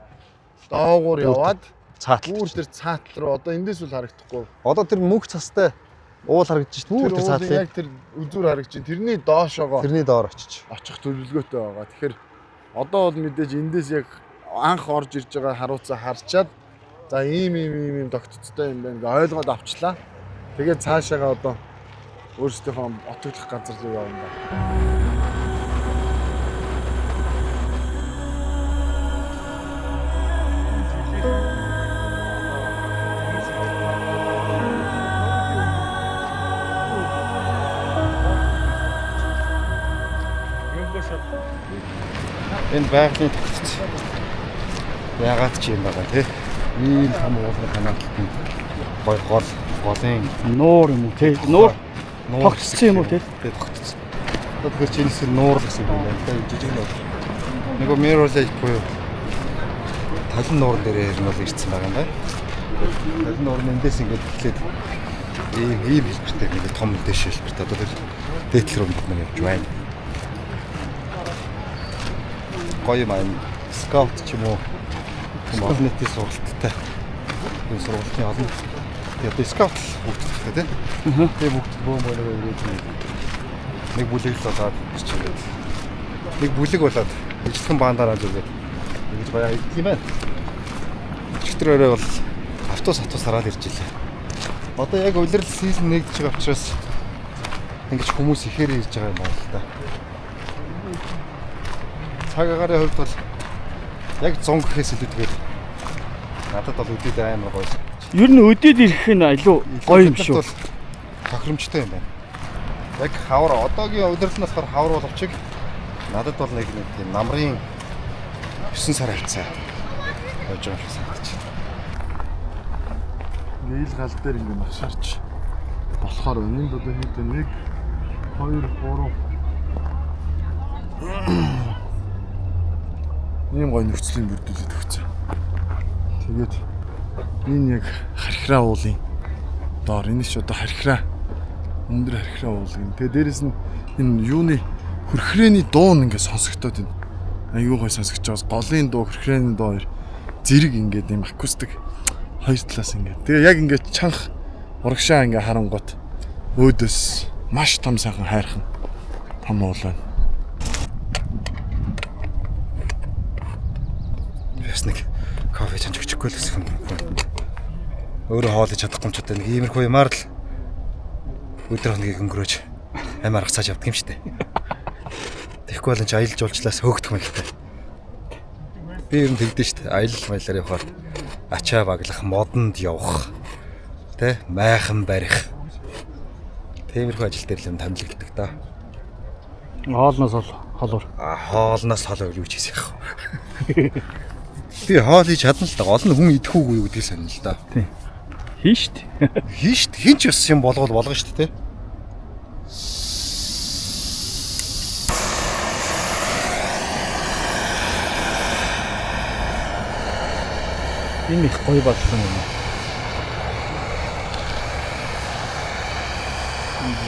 доогуур яваад цаатал бүр тэр цаатал руу одоо эндээс бол харагдахгүй. Одоо тэр мөнх цастай уул харагдаж шít. Бүр тэр цаатлын яг тэр үзүүр харагдаж чинь тэрний доошоогоо тэрний доор очиж очих төлөвлөгөөтэй байгаа. Тэгэхээр одоо бол мэдээж эндээс яг анх орж ирж байгаа харуулцаа харчаад За ийм ийм ийм ийм тогтцтой юм байна гэ ойлгоод авчлаа. Тэгээд цаашаага одоо өөрсдийнхөө отоглох газар руу явна да. Энэ байгалийн тогтц. Яагаад ч юм байгаа тий. Ийм том уулын канаалтанд гой гол голын Нуур юм уу те? Нуур нуур тогтцсон юм уу те? Тий, тогтцсон. Одоо тэгэхээр чи энэ хэсэг нуур л гэсэн юм байна. Тэгээ жижиг нуур. Нөгөө Mirror Lake буюу талан нуурн дээр ер нь бол ирсэн байгаа юм байна. Талан нуур нь эндээс ингээд эхлээд ийм ийм хэлбэртэй нэг том дэш хэлбэртэй одоо тэр дээдл рүү бид нар явж байна. Гоё юм аа энэ скаут ч юм уу юм олон нийтийн сургалттай. Энэ сургалтын олон тэгээ одоо скаут бүгдтэй тий. Тэгээ бүгд бөөн бөөнөрөө ирээд нэг бүлэг л болоод чи ингээд нэг бүлэг болоод ижлэхэн баандаараа зүгээд ингэж баяа идэх юм байна. Өчигдөр өрөө бол автобус автобус хараад ирж илээ. Одоо яг улирал season нэгдэж байгаа учраас ингэж хүмүүс ихээр ирж байгаа юм байна л да. Цаг агаарын хувьд бол яг 100 гэхээс илүүтэйгээр надад бол өдөөд амар гоё. Ер нь өдөөд ирэх нь илүү гоё юм шүү. Бол тохиромжтой юм байна. Яг хавар одоогийн улирал нь болохоор хавар боловч надад бол нэг нэг тийм намрын 9 сар хавцаа явж байгаа юм шиг санагдаж байна. Ингээ ил гал дээр ингээ машаарч болохоор байна. Энд одоо хэд вэ? 1 2 3 Ийм гоё нөхцөлийн бүрдүүлээд өгсөн. Тэгээд энэ яг хархираа уулын доор энэ ч одоо хархираа өндөр хархираа уул гин. Тэгээд дээрэс нь энэ юуны хөрхрээний дуу нь ингээ сонсогдоод байна. Аюу гоё сонсогдож байгаас голын дуу, хөрхрээний дуу хоёр зэрэг ингээд юм акустик хоёр талаас ингээд. Тэгээ яг ингээд чанх урагшаа ингээ харангуут өөдөөс маш том сайхан хайрхан том уул байна. Бас нэг кофе чанч өчөхгүй л гэсэн юм. Өөрөө хоолж чадахгүй юм ч одоо нэг иймэрхүү юмар л өдөр хоногийг өнгөрөөж амар аргацааж явдаг юм штэ. Тэгэхгүй бол энэ ч аялал жуулчлаас хөөгдөх маягтай. Би ер нь тэгдэж штэ. Аялал маялаар явхаар ачаа баглах, модонд явах, тэ майхан барих. Тиймэрхүү ажил дээр л юм томилогддог да. Хоолноос ол холуур. А хоолноос хол юу ч хийх яах вэ? Би хоол хийж чадна л да. Гол нь хүн идэх үгүй юу гэдгийг сонирн л да. Хийн штт. Хийн штт. Хин ч бас юм болгол болгоно штт тэ. Энэ их гоё бодлоо юм.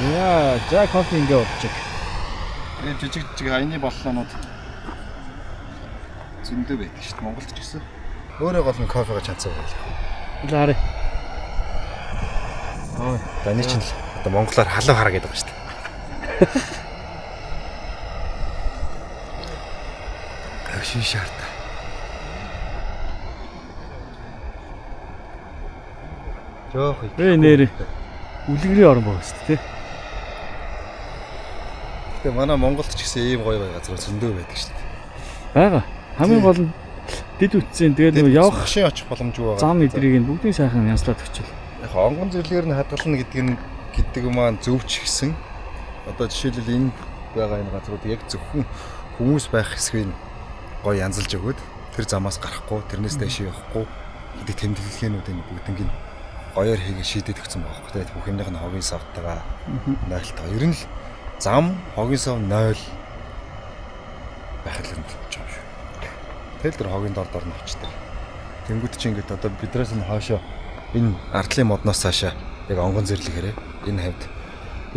За, за кофе ингээ уучих. Тэгээд жижиг жижиг аяны боллоонууд зөндөө байдаг штт. Монголд ч гэсэн. Өөрөө гол нь кофега чанцаа байл. Л харъя. Ой, даны чинь л одоо монголоор халуун хара гэдэг байгаа штт. Агшин шаарта. Жоох их. Бэ нэр үлгэрийн орон байгаа шүү дээ. Гэтэ манай Монголд ч гэсэн ийм гоё гоё газар зөндөө байдаг штт. Байгаа. Хамгийн гол нь дэд үтсийн тэгээд нөгөө явах машин очих боломжгүй байгаа. зам эдрийг нь бүгдийг сайхан янзлаад өгчл. Яг онгон зэрлэгээр нь хадгална гэдэг нь гэдэг маань зөв ч гэсэн одоо жишээлбэл энэ байгаа энэ газрууд яг зөвхөн хүмүүс байх хэсгийг гоё янзалж өгөөд тэр замаас гарахгүй тэрнээс дээш явахгүй гэдэг тэмдэглэгээнүүдийн бүгднийг нь гоёор хийгээ шийдээд өгсөн байгаа байхгүй тийм бүх юмных нь хогийн савтайгаа нойлтойгоо ер нь л зам хогийн сав 0 байх л юм болж байгаа юм шүү. Тэгэл тэр хогийн дор дор нь очдог. Тэнгүүд чи ингээд одоо биднээс нь хойшоо энэ ардлын модноос цаашаа яг онгон зэрлэг хэрэг энэ хавьд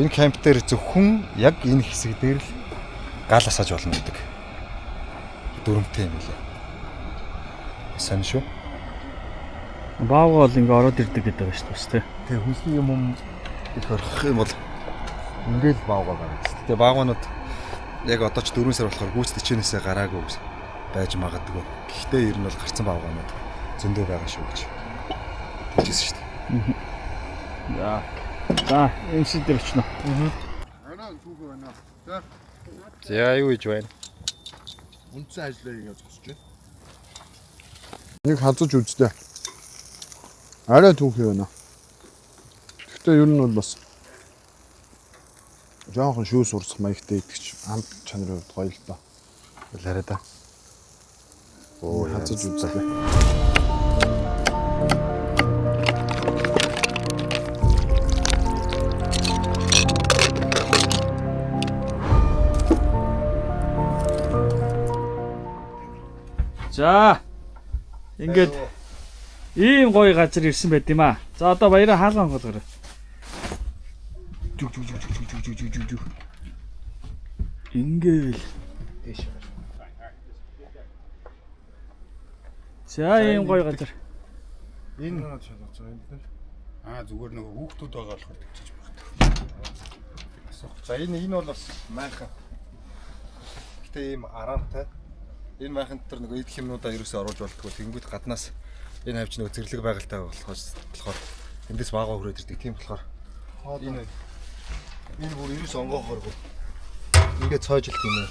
энэ камп дээр зөвхөн яг энэ хэсэг дээр л гал асааж болно гэдэг дүрмтэй юм лээ. Сайн шүү. Баавга бол ингээ ороод ирдэг гэдэг байгаа шүү дээ бас тий. Тэгээ хүнсний юм юм их орхих юм бол ингээл баавга гараад. Тэгээ баавганууд яг одоо ч 4 сар болохоор гүйц тэчэнээсээ гараагүй байж магадгүй. Гэхдээ ер нь бол гарцсан баавгаанууд зөндөө байгаа шүү гэж хэлчихсэн шүү дээ. За. За, энэ шиг дээр очно. Арай түүхий байна. За. За юу хийж байна? Үндсэн ажлаа хийгээ зогсож байна. Нэг хазаж үзлээ. Арай түүхий байна. Гэхдээ ер нь бол бас жоохон шүүс сурсах маягтай идэгч амт чанарын хувьд гоё л доо. Арай да. Оо хазаж үзлээ. За. Ингээд ийм гоё газар ирсэн байт юм аа. За одоо баяраа хаалга онгойлгоорой. Жүг жүг жүг жүг жүг жүг жүг жүг жүг. Ингээл. За ийм гоё газар. Энэ шалгаж байгаа юм дээр. Аа зүгээр нөгөө хүүхдүүд байгаа болохоор тэгчихэж байна. За энэ бол бас майхан. Гэтэ ийм араантай. Энэ майхан дотор нөгөө идэх юмнуудаа ерөөсөө оруулж болтгоо. Тэнгүүд гаднаас энэ хавч нөгөө зэрлэг байгальтай болохоор эндээс баагаа хүрээд ирдэг. Тийм болохоор энэ бүр ерөөс онгоохооргүй. Ингээд цоожилт юм уу?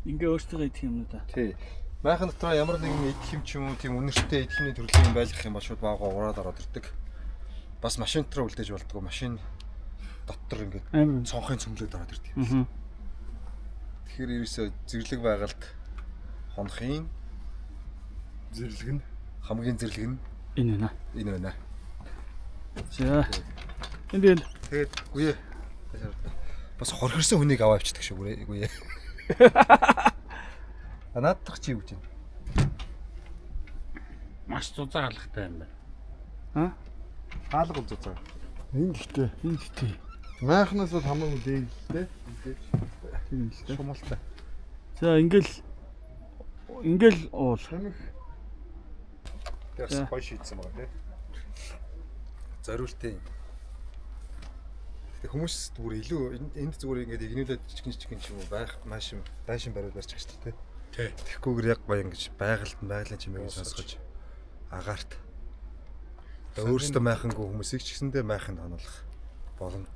Ингээ өөртөө идэх юм уу да. Тий. Майхан дотор ямар нэгэн идэх юм ч юм уу тийм үнэртэй идэх юмны төрлийн юм байлгах юм бол шууд баагаа ураад ороод ирдэг. Бас машин дотор үлдээж болтгоо. Машин дотор ингээд Амар. цонхын цөмлөд ороод ирдэг. Аа. Тэгэхээр ерөөсөө зэрлэг байгальд хонохын Зэрлэг нь хамгийн зэрлэг нь Энэ байна. энэ байна. За. Энд энэ Тэгээд үе бас хорхирсон хүнийг аваа авчдаг шүү гүрээ үе. А наадах чи юу гэж байна? Маш зузаан алгатай юм байна. Хаалга бол зузаан. энэ гэхдээ энэ тий. майхнаас бол хамаагүй дээд л дээ. Тийм л дээ. Шумалтай. За ингээл ингээл уул. Тамхи Тэр бас гоё шийдсэн байгаа тий. Зориултын. Гэтэ хүмүүс зүгээр илүү энд зүгээр ингээд игнүүлээд жижигэн жижигэн ч юм уу байх маш юм байшин бариад барьж байгаа шүү дээ тий. Тий. Тэгэхгүйгээр яг гоё ингэж байгальд нь байгалийн чимээг сонсгож агаарт. Тэгээ өөрөөсөө майхангүй хүмүүсийг ч гэсэндээ майханд хонолох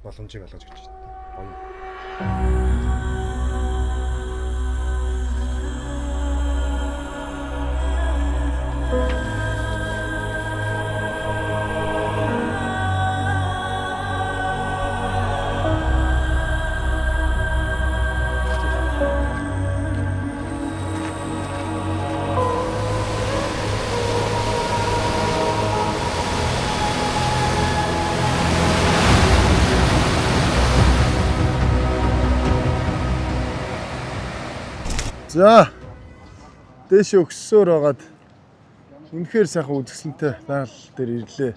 боломжийг олгож өгч байна. Гоё. За. Дээшээ өгссөөр байгаад үнэхээр сайхан үзэсгэлэнтэй байгаль дээр ирлээ.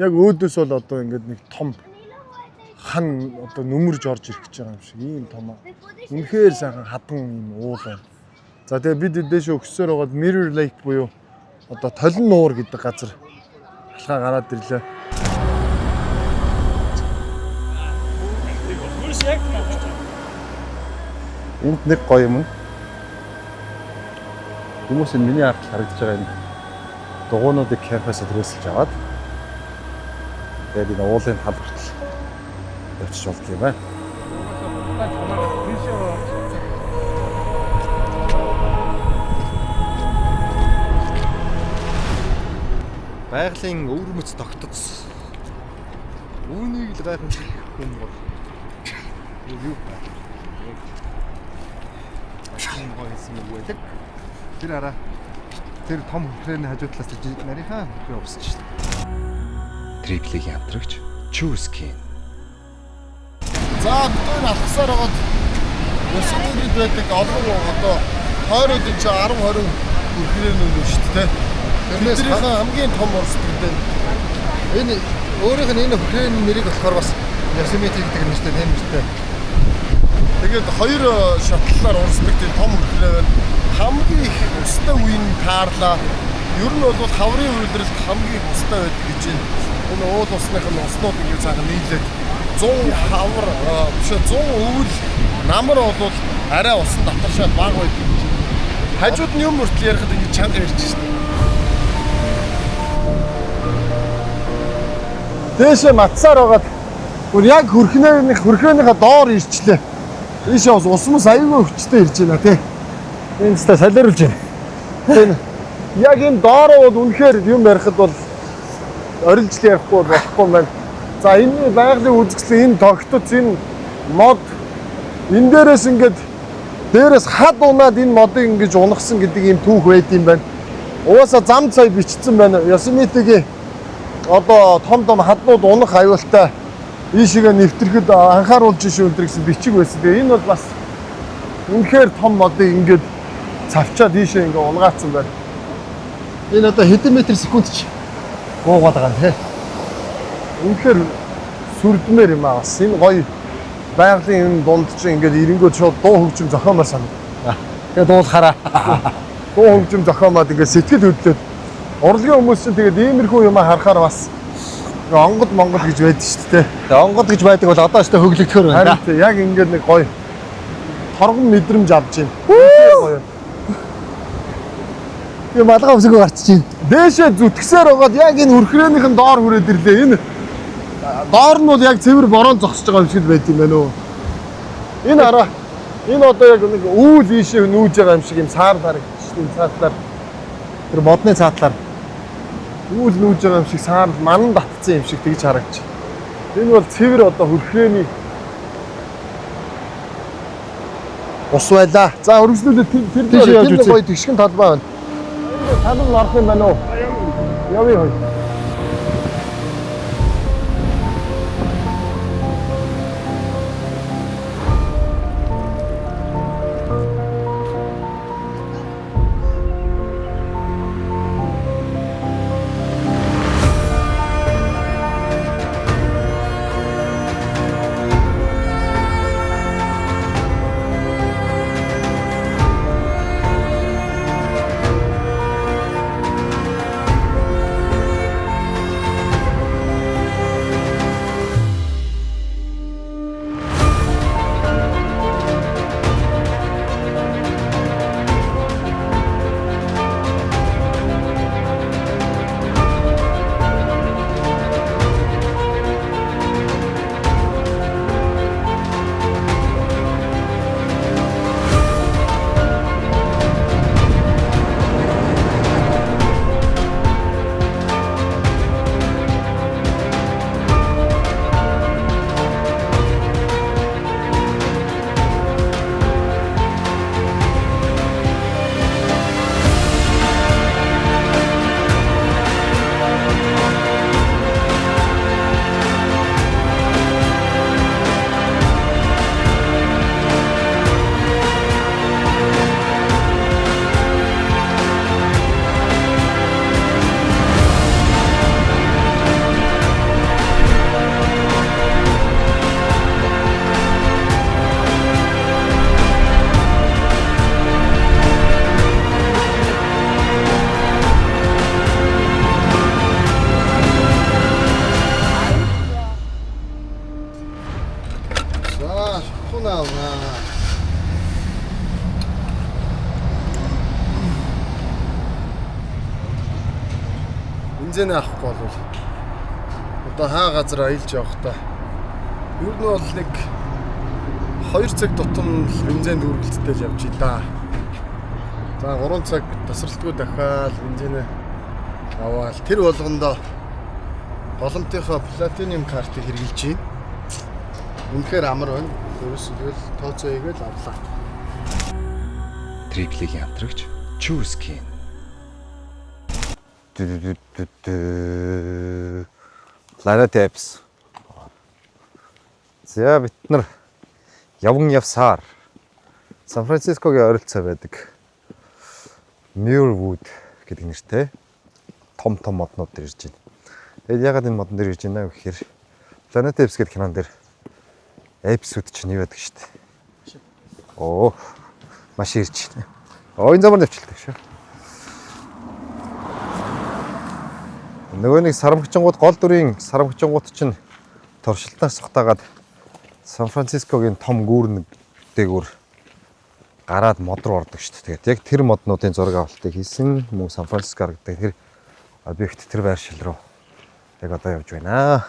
Яг өөдөөс бол одоо ингээд нэг том хан одоо нүмерж орж ирэх гэж байгаа юм шиг ийм том. Үнэхээр сайхан хадан ийм уул байна. За тэгээ бид дээшээ өгссөөр байгаад Mirror Lake буюу одоо Толин нуур гэдэг газар алхаа гараад ирлээ. Энд нэг гоё юм. Хүмүүс энэ миний ард харагдаж байгаа энэ дугуйнуудыг кампусаа төрөөсөлж аваад тэгээд энэ уулын тал хүртэл явчих болдго юм байна. Байгалийн өвөрмөц тогтоц. Үүнийг л гайхамшиг хүн бол юу байх вэ? Машин гоё хийсэн юм үү? Тэр араа тэр том хөхрээний хажуу талаас жижиг нарийнхаа хөхрээ увсч шээ. Триплигийн хамтрагч Chu Skin. За бид хоёр алхасаар байгаад Yosemite-д байдаг олон одоо тойроод энэ чинь 10 20 хүрхрээ нүлээ шүү дээ. Тэрнийхээ хамгийн том урсдаг дээ. Энэ өөрийнх нь энэ хөхрээний нэрийг болохоор бас Yosemite гэдэг нэртэй тийм нэртэй. Тэгээд хоёр шатлалаар урсдаг тийм том хүрхрээ байна. Хамгийн их устай үе нь таарлаа. Ер нь бол хаврын үйлрэлт хамгийн их устай байдаг гэж байна. Энэ уул усных нь уснууд ингээд цаахан нийлээд 100 хавар биш ээ 100 өвөл намар бол арай усан татаршаад бага байдаг гэж. Хажууд нь юм хүртэл ярихад ингээд чанга ярьж шээ. Дээшээ матсаар байгаад бүр яг хөрхнөөнийхөө доор ирчлээ. Ийшээ бас ус мус аюулгүй хүчтэй ирж байна тий. Энэ тест солиоруулж байна. Энэ яг энэ доороо бол үнэхээр юм ярихад бол орилжл ярихгүй бол болохгүй юм байна. За энэ байгалийн үзэсгэлэн, энэ тогтоц, энэ мод энэ дээрээс ингээд дээрээс хад унаад энэ модыг ингэж унахсан гэдэг ийм түүх байд юм байна. Угаасаа зам цай бичсэн байна. Йосемитегийн одоо том том хаднууд унах аюултай ийшээгээ нэвтрэхэд анхааруулж шүү энэ гэсэн бичиг байсан. Тэгээ энэ бол бас үнэхээр том модыг ингээд цавчаад ийшээ ингээд унгаацсан байна. Энэ одоо хэдэн метр секунд ч буугаад байгаа юм те. Үнэхээр сүрдмээр юм аа бас. Энэ гоё байгалийн энэ дунд чинь ингээд ирэнгүүт шууд дуу хөгжим зохиомоор санагдана. Тэгээ дуулахаараа. Дуу хөгжим зохиомоод ингээд сэтгэл хөдлөөд урлагийн хүмүүс чинь тэгээд иймэрхүү юм харахаар бас онгод монгол гэж байдаг шүү дээ. Тэгээ онгод гэж байдаг бол одоо ч хөглөгдөхөр байна. Харин яг ингээд нэг гоё торгон мэдрэмж авч байна. Үнэхээр гоё. Би малгай өмсгөө гарч чинь. Дээшээ зүтгсээр байгаад яг энэ үрхрээнийх нь доор хүрээд ирлээ. Энэ доор нь бол яг цэвэр борон зогсож байгаа юм шиг байд юм байна уу? Энэ араа энэ одоо яг нэг үүл ийшээ нүүж байгаа юм шиг юм саар харагдчих шүү дээ. Цаатлаар Тэр модны цаатлаар үүл нүүж байгаа юм шиг саар манан татцсан юм шиг тэгж харагдчих. Энэ бол цэвэр одоо хүрхрээний ус байлаа. За өргөжлүүлээ тэр Тийш тэр явж тэр үзье. гоё тэгшгэн талбай байна. Танал нь орох юм байна уу? Явъя хой. За, шатхуун авна. Бензин авахгүй бол одоо хаа газар аялж явах та. Ер нь бол нэг 2 цаг тутам л бензин дүүргэлттэй л явж да. За 3 цаг тасралтгүй дахиад бензинээ аваад тэр болгондоо боломтынхоо платинум картыг хэрэглэж байна. Үнэхээр амар байна. Ерөөсөө тэгэл тооцоо хийгээл авлаа. Триплигийн хамтрагч True Skin. Planet Apps. За бид нар явн явсаар Сан Францискогийн ойролцоо байдаг Muirwood гэдэг нэртэй том том моднууд дээр ирж байна. Тэгээд ягаад энэ модон дээр ирж байна вэ гэхээр Planet Apps гэдэг кинон дээр Apps-үүд чинь юу байдаг шүү дээ. Оо маш ирж байна. Оо энэ замаар нэвчлээ шүү. Нөгөө нэг сарамгчингууд гол дүрийн сарамгчингууд чинь туршилтаас сухтаагаад Сан Францискогийн том гүүрэн дээгүүр гараад мод руу ордог шүү дээ. Тэгээд яг тэр моднуудын зураг авалтыг хийсэн мөн Сан Франциско харагдаг тэр объект тэр байршил руу яг одоо явж байна.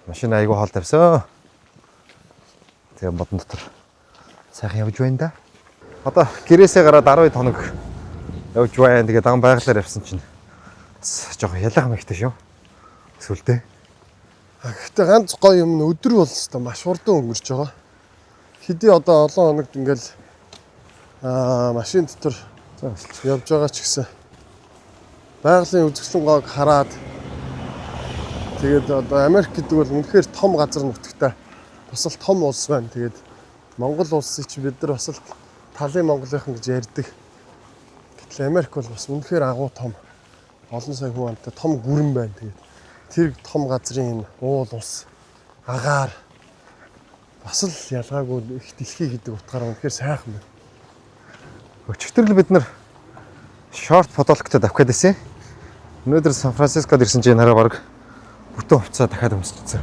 Машин айгүй хоол тавьсан. Тэгээ модон дотор сайхан явж байна да. Одоо гэрээсээ гараад 12 хоног явж байна. Тэгээ дан байгалаар явсан чинь бас жоохон ялах маягтай шүү. Сүлдээ. Гэхдээ ганц гоё юм нь өдөр бол хэвээр маш хурдан өнгөрч байгаа. Хэдий одоо олон хоногт ингээл машин дотор За өсөлт. явж байгаа ч гэсэн байгалийн үзэсгэлэн гоог хараад тэгээд одоо Америк гэдэг бол үнэхээр том газар нутагтай бас л том улс байна. Тэгээд Монгол улсыг чи бид нар бас л талын Монголынхан гэж ярьдаг. Гэтэл Америк бол бас үнэхээр агуу том олон сая хүн амтай том гүрэн байна. Тэгээд тэр том газрын энэ уул ус агаар бас л ялгаагүй их дэлхий гэдэг утгаараа үнэхээр сайхан байна. Өчигдөр л бид нар шорт футболктой давхад байсан. Өнөөдөр Сан Францискод ирсэн чинь нараа баг бүтэн хувцас дахиад өмсчихсэн.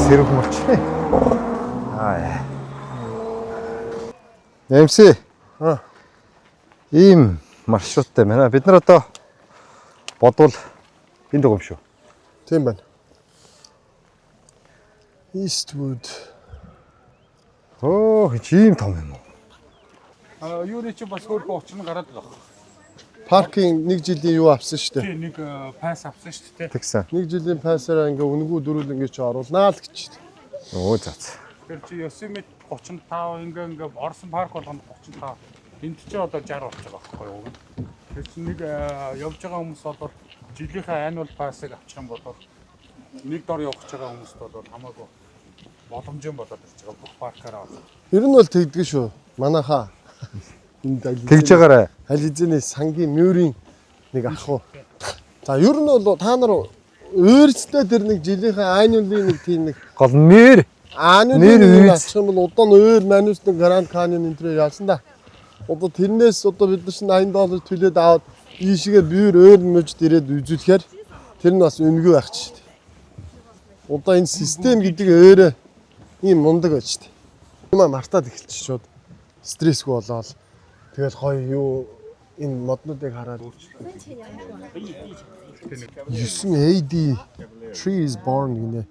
Сэрүүхэн болчихлээ. Аа. MC. Аа. Ийм маршруттай байна. Бид нар одоо бодвол энд байгаа юм шүү. Тийм байна. Eastwood. Өө, чи ийм том юм уу? А юуны чи бас хөөрхөн учир нь гараад байгаа. Паркийн нэг жилийн юу авсан шүү дээ. Тий нэг pass авсан шүү дээ. Тэгсэн. Нэг жилийн pass аараа ингээ үнэгүй дөрүүл ингээ чи оруулнаа л гэж. Өө, за. за. Тэр чи Yosemite 35 ингээ орсон парк болгонд 35. Энд чи одоо 60 болж байгаа байхгүй юу? Тэр чинь нэг явж байгаа хүмүүс бол жилийнхээ annual pass-ыг авчих юм бол нэг дор явах гэж байгаа хүмүүст бол хамаагүй боломжтой болоод ирж байгаа бүх паркаараа бол. Ер нь бол тэгдэг шүү. Манайхаа. Энд Тэгж байгаарай. Аль хэзээний сангийн мюрийн нэг ах уу. За ер нь бол та нар өөрсдөө тэр нэг жилийнхээ annual-ийн нэг тийм нэг Гол нь нэр. annual-ийн Нэр нэг үйц. авчих юм бол одоо нь өөр манус нэг Grand Canyon энэ төр яасан да. Одоо тэрнээс одоо бид нар чинь 80 доллар төлөөд аваад ийшгээ бүүр өөр мөжд ирээд үзүүлэхээр тэр нь бас үнэгүй байх чинь. Одоо энэ систем гэдэг өөрөө ийм мундаг байж тээ. Юм мартаад эхэлчих шууд стрессгүй болоод тэгэл гоё юу энэ моднуудыг хараад 9 AD tree is born гинэ.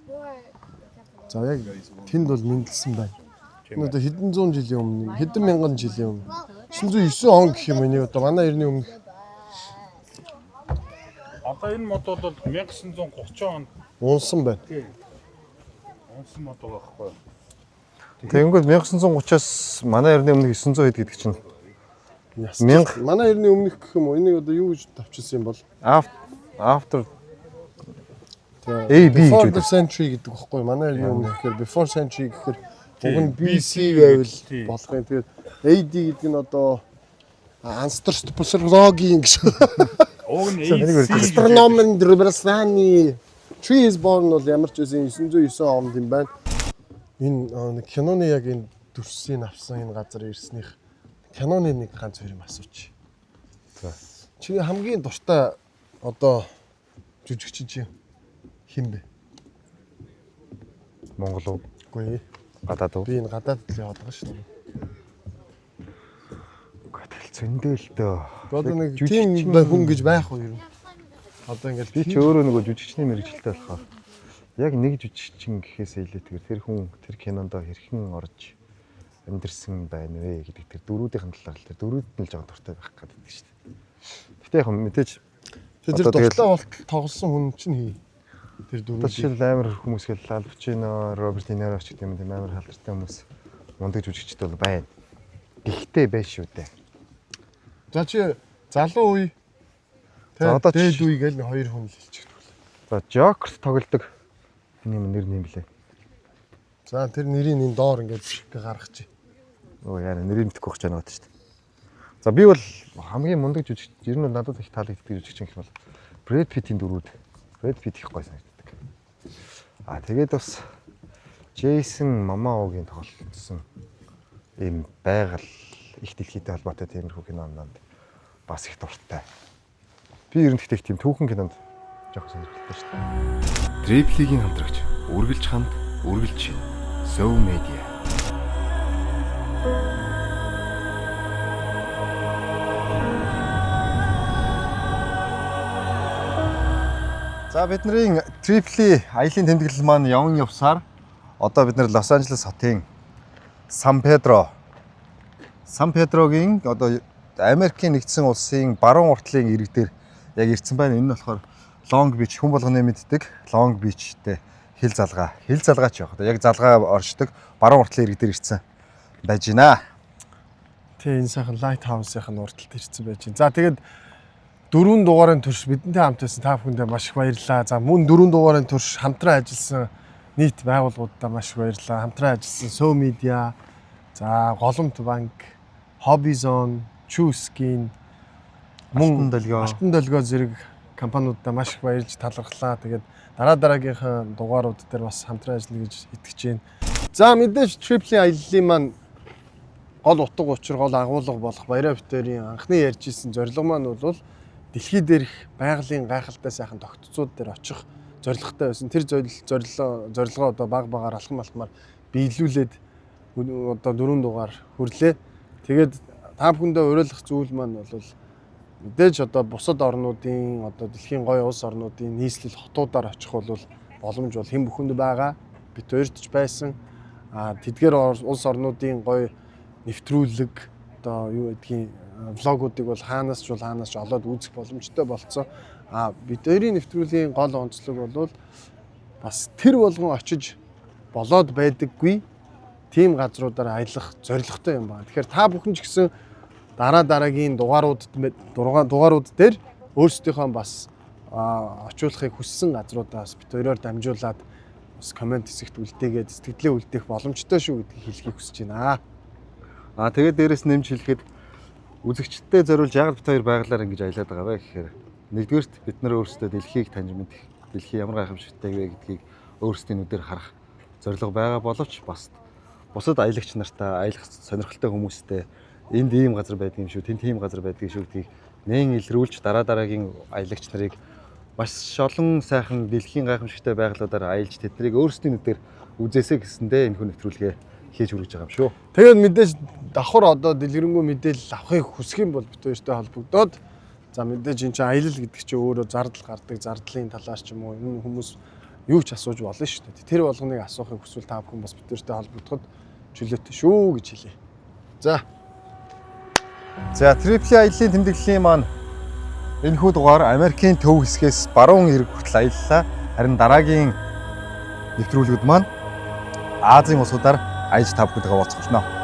За яг тэнд бол мэндэлсэн байна. Энэ одоо хэдэн зуун жилийн өмнө, хэдэн мянган жилийн өмнө. 909 он гэх юм энийг одоо манай эртний өмнө Одоо энэ мод бол 1930 онд унсан байна. унсан мод байгаа байхгүй юу? Тэгэнгүүт 1930-аас манай эртний өмнө 900 хэд гэдэг чинь Яс. Мянга. Манай эртний өмнөх гэх юм уу? Энийг одоо юу гэж тавчилсан юм бол? After Тэгээ AB гэж Before үү? the century гэдэг багхгүй юу? Манай эртний өмнөх гэхээр before century гэхээр уг нь BC байвал Тийм. болох юм. Тэгээд AD гэдэг нь одоо антропологийн гэж. Уг нь Энийг AC. Astronomer Дребрасани Tree is born бол ямар ч байсан 909 онд юм байна. Энэ нэг киноны яг энэ дүрсийг авсан энэ газар ирснийх киноны нэг ганц хоёр юм асууч. За. Чиний хамгийн дуртай одоо жүжигчин чи хэн бэ? Монгол уу? Үгүй ээ. Гадаад уу? Би энэ гадаадд л яваад байгаа шүү дээ. Үгүй тэгэл зөндөө л дөө. Одоо нэг Жүжигчин- тийм хүн гэж байх уу ер нь? Одоо ингээл Би ч өөрөө нөгөө жүжигчний мэргэжилтэй болохоор яг нэг жүжигчин гэхээс илүүтэйгээр тэр хүн тэр кинонд хэрхэн орж амьдэрсэн байна вэ гэдэг тэр дөрүүдийн талаар л тэр дөрүүд нь л жоохон дуртай байх гэдэг шүү дээ. Гэтэ яг мэдээж тэр одоо тэгэл- дуртай болтол тоглосон хүн чинь хий. Тэр одоо дөрөв. жишээл амар хүмүүс гэл Ал Пачино, Роберт Де Ниро ч гэдэг юм тийм амар халдартай хүмүүс мундаг жүжигчд бол байна. Гэхдээ байж шүү дээ. За чи залуу үе За, тэ одоо дээд чи- үе гэл нэг хоёр хүн л хэлчихдэг. За Жокерт тоглодог энэ юм нэр нэм блэ? За тэр нэрийг энэ доор ингээд гаргачих. Оо яа нэрийг мэдэхгүй байх гэж байна шүү дээ. За би бол хамгийн мундаг жүжигч ер нь бол надад их таалагддаг жүжигчин гэх юм бол Брэд Питтийн дөрүүд Брэд Питт их гоё санагддаг. Аа тэгээд бас Джейсон Момоагийн тоглолцсон ийм байгаль их дэлхийтэй холбоотой тиймэрхүү кинонд бас их дуртай. Би ер нь гэхдээ их тийм түүхэн кинонд жоохон сонирхолтой шүү дээ. Дриблигийн хамтрагч үргэлж хамт, үргэлж шин. So Media. За, бидний Triply аялын тэмдэглэл маань явн явсаар одоо бид нар Лос Анжелес хотын Сан Педро, Сан Педрогийн одоо Америкийн нэгдсэн улсын баруун уртлын эрэг дээр яг ирсэн байна. Энэ нь болохоор Long Beach, хүн болгоны мэддэг Long Beach-тэй хил залгаа. Хил залгаач яг одоо яг залгаа оршдог баруун уртлын эрэг дээр ирсэн байж байна. Тэ, энэ сайхан Lighthouse-ийн урдталд ирсэн байж байна. За, тэгээд дөрвөн дугаарын турш бидэнтэй хамт байсан та бүхэндээ маш их баярлалаа. За, мөн дөрвөн дугаарын турш хамтран ажилласан нийт байгууллагуудаа маш их баярлалаа. Хамтран ажилласан So Media, за, Голомт банк, Hobby Zone, Chu Skin, Алтан долгио. Алтан долгио зэрэг компаниудаа маш их баярлж талархлаа. Тэгээд дараа дараагийнхаа дугаарууд дээр бас хамтран ажиллана гэж итгэж байна. За, мэдээж Triply аяллаа маань гол утга учир, гол агуулга болох Баяраа бид хоёрын анхны ярьж исэн зорилго маань бол дэлхий дээрх байгалийн гайхалтай сайхан тогтцууд дээр очих зорилготой байсан. Тэр зорилгоо одоо баг багаар, алхам алхмаар биелүүлээд одоо дөрвөн дугаар хүрлээ. Тэгээд та бүхэндээ уриалгах зүйл маань бол мэдээж одоо бусад орнуудын, одоо дэлхийн гоё улс орнуудын нийслэл хотуудаар очих бол боломж бол хэн бүхэнд байгаа. Бид хоёрт ч байсан. А тэдгээр улс орнуудын гоё нэвтрүүлэг, одоо юу гэдгийг, vlog уудыг бол хаанаас ч олоод үзэх боломжтой болцсон. А бид хоёрын нэвтрүүлгийн гол онцлог бол бас тэр болгон очиж болоод байдаггүй тийм газруудаар аялах зорилготой юм байна. Тэгэхээр та бүхэн ч гэсэн дараа дараагийн дугаарууд дээр өөрсдийнхөө бас очиулахыг хүссэн газруудаас бид хоёроор дамжуулаад бас comment хэсэгт үлдээгээд, сэтгэлдээ үлдээх боломжтой шүү гэдгийг хэлэхийг хүсэж байна. Аа, тэгээд дээрэс нэмж хэлэхэд үзэгчдэд зориулж яг бид хоёр байгалаар ингэж аялаад байгаа вэ гэхээр нэгдүгээрт бид нар өөрсдөө дэлхийг таньж мэдэх, дэлхий ямар гайхамшигтай вэ гэдгийг өөрсдийн нүдээр харах зорилго байгаа боловч бас бусад аялагч нартаа, аялах сонирхолтой хүмүүстэй энд ийм газар байдаг юм шүү, тэнд тийм газар байдаг шүү гэдгийг нээн илрүүлж, дараа дараагийн аялагч нарыг маш олон сайхан дэлхийн гайхамшигтай байгалуудаар аялж, тэднийг өөрсдийн нүдээр үзээсэй гэсэндээ энэ хүн нэвтрүүлгээ хийж хүргэж байгаа юм шүү. Тэгээд мэдээж давхар одоо дэлгэрэнгүй мэдээлэл авахыг хүсэх юм бол бид хоёртой холбогдоод, за, мэдээж энэ чинь аялал гэдэг чинь өөрөө зардал гардаг, зардлын талаар ч юм уу энэ хүмүүс юу ч асууж болно шүү дээ. Тэр болгоныг асуухыг хүсвэл та бүхэн бас бид хоёртой холбогдоход чөлөөтэй шүү гэж хэлье. За. За, Triply аяллаа тэмдэглэлийн маань энэхүү дугаар Америкийн төв хэсгээс баруун эрэг хүртэл аяллаа. Харин дараагийн нэвтрүүлгүүд маань Азийн улсуудаар аялж та бүхэнтэйгээ уулзах болно.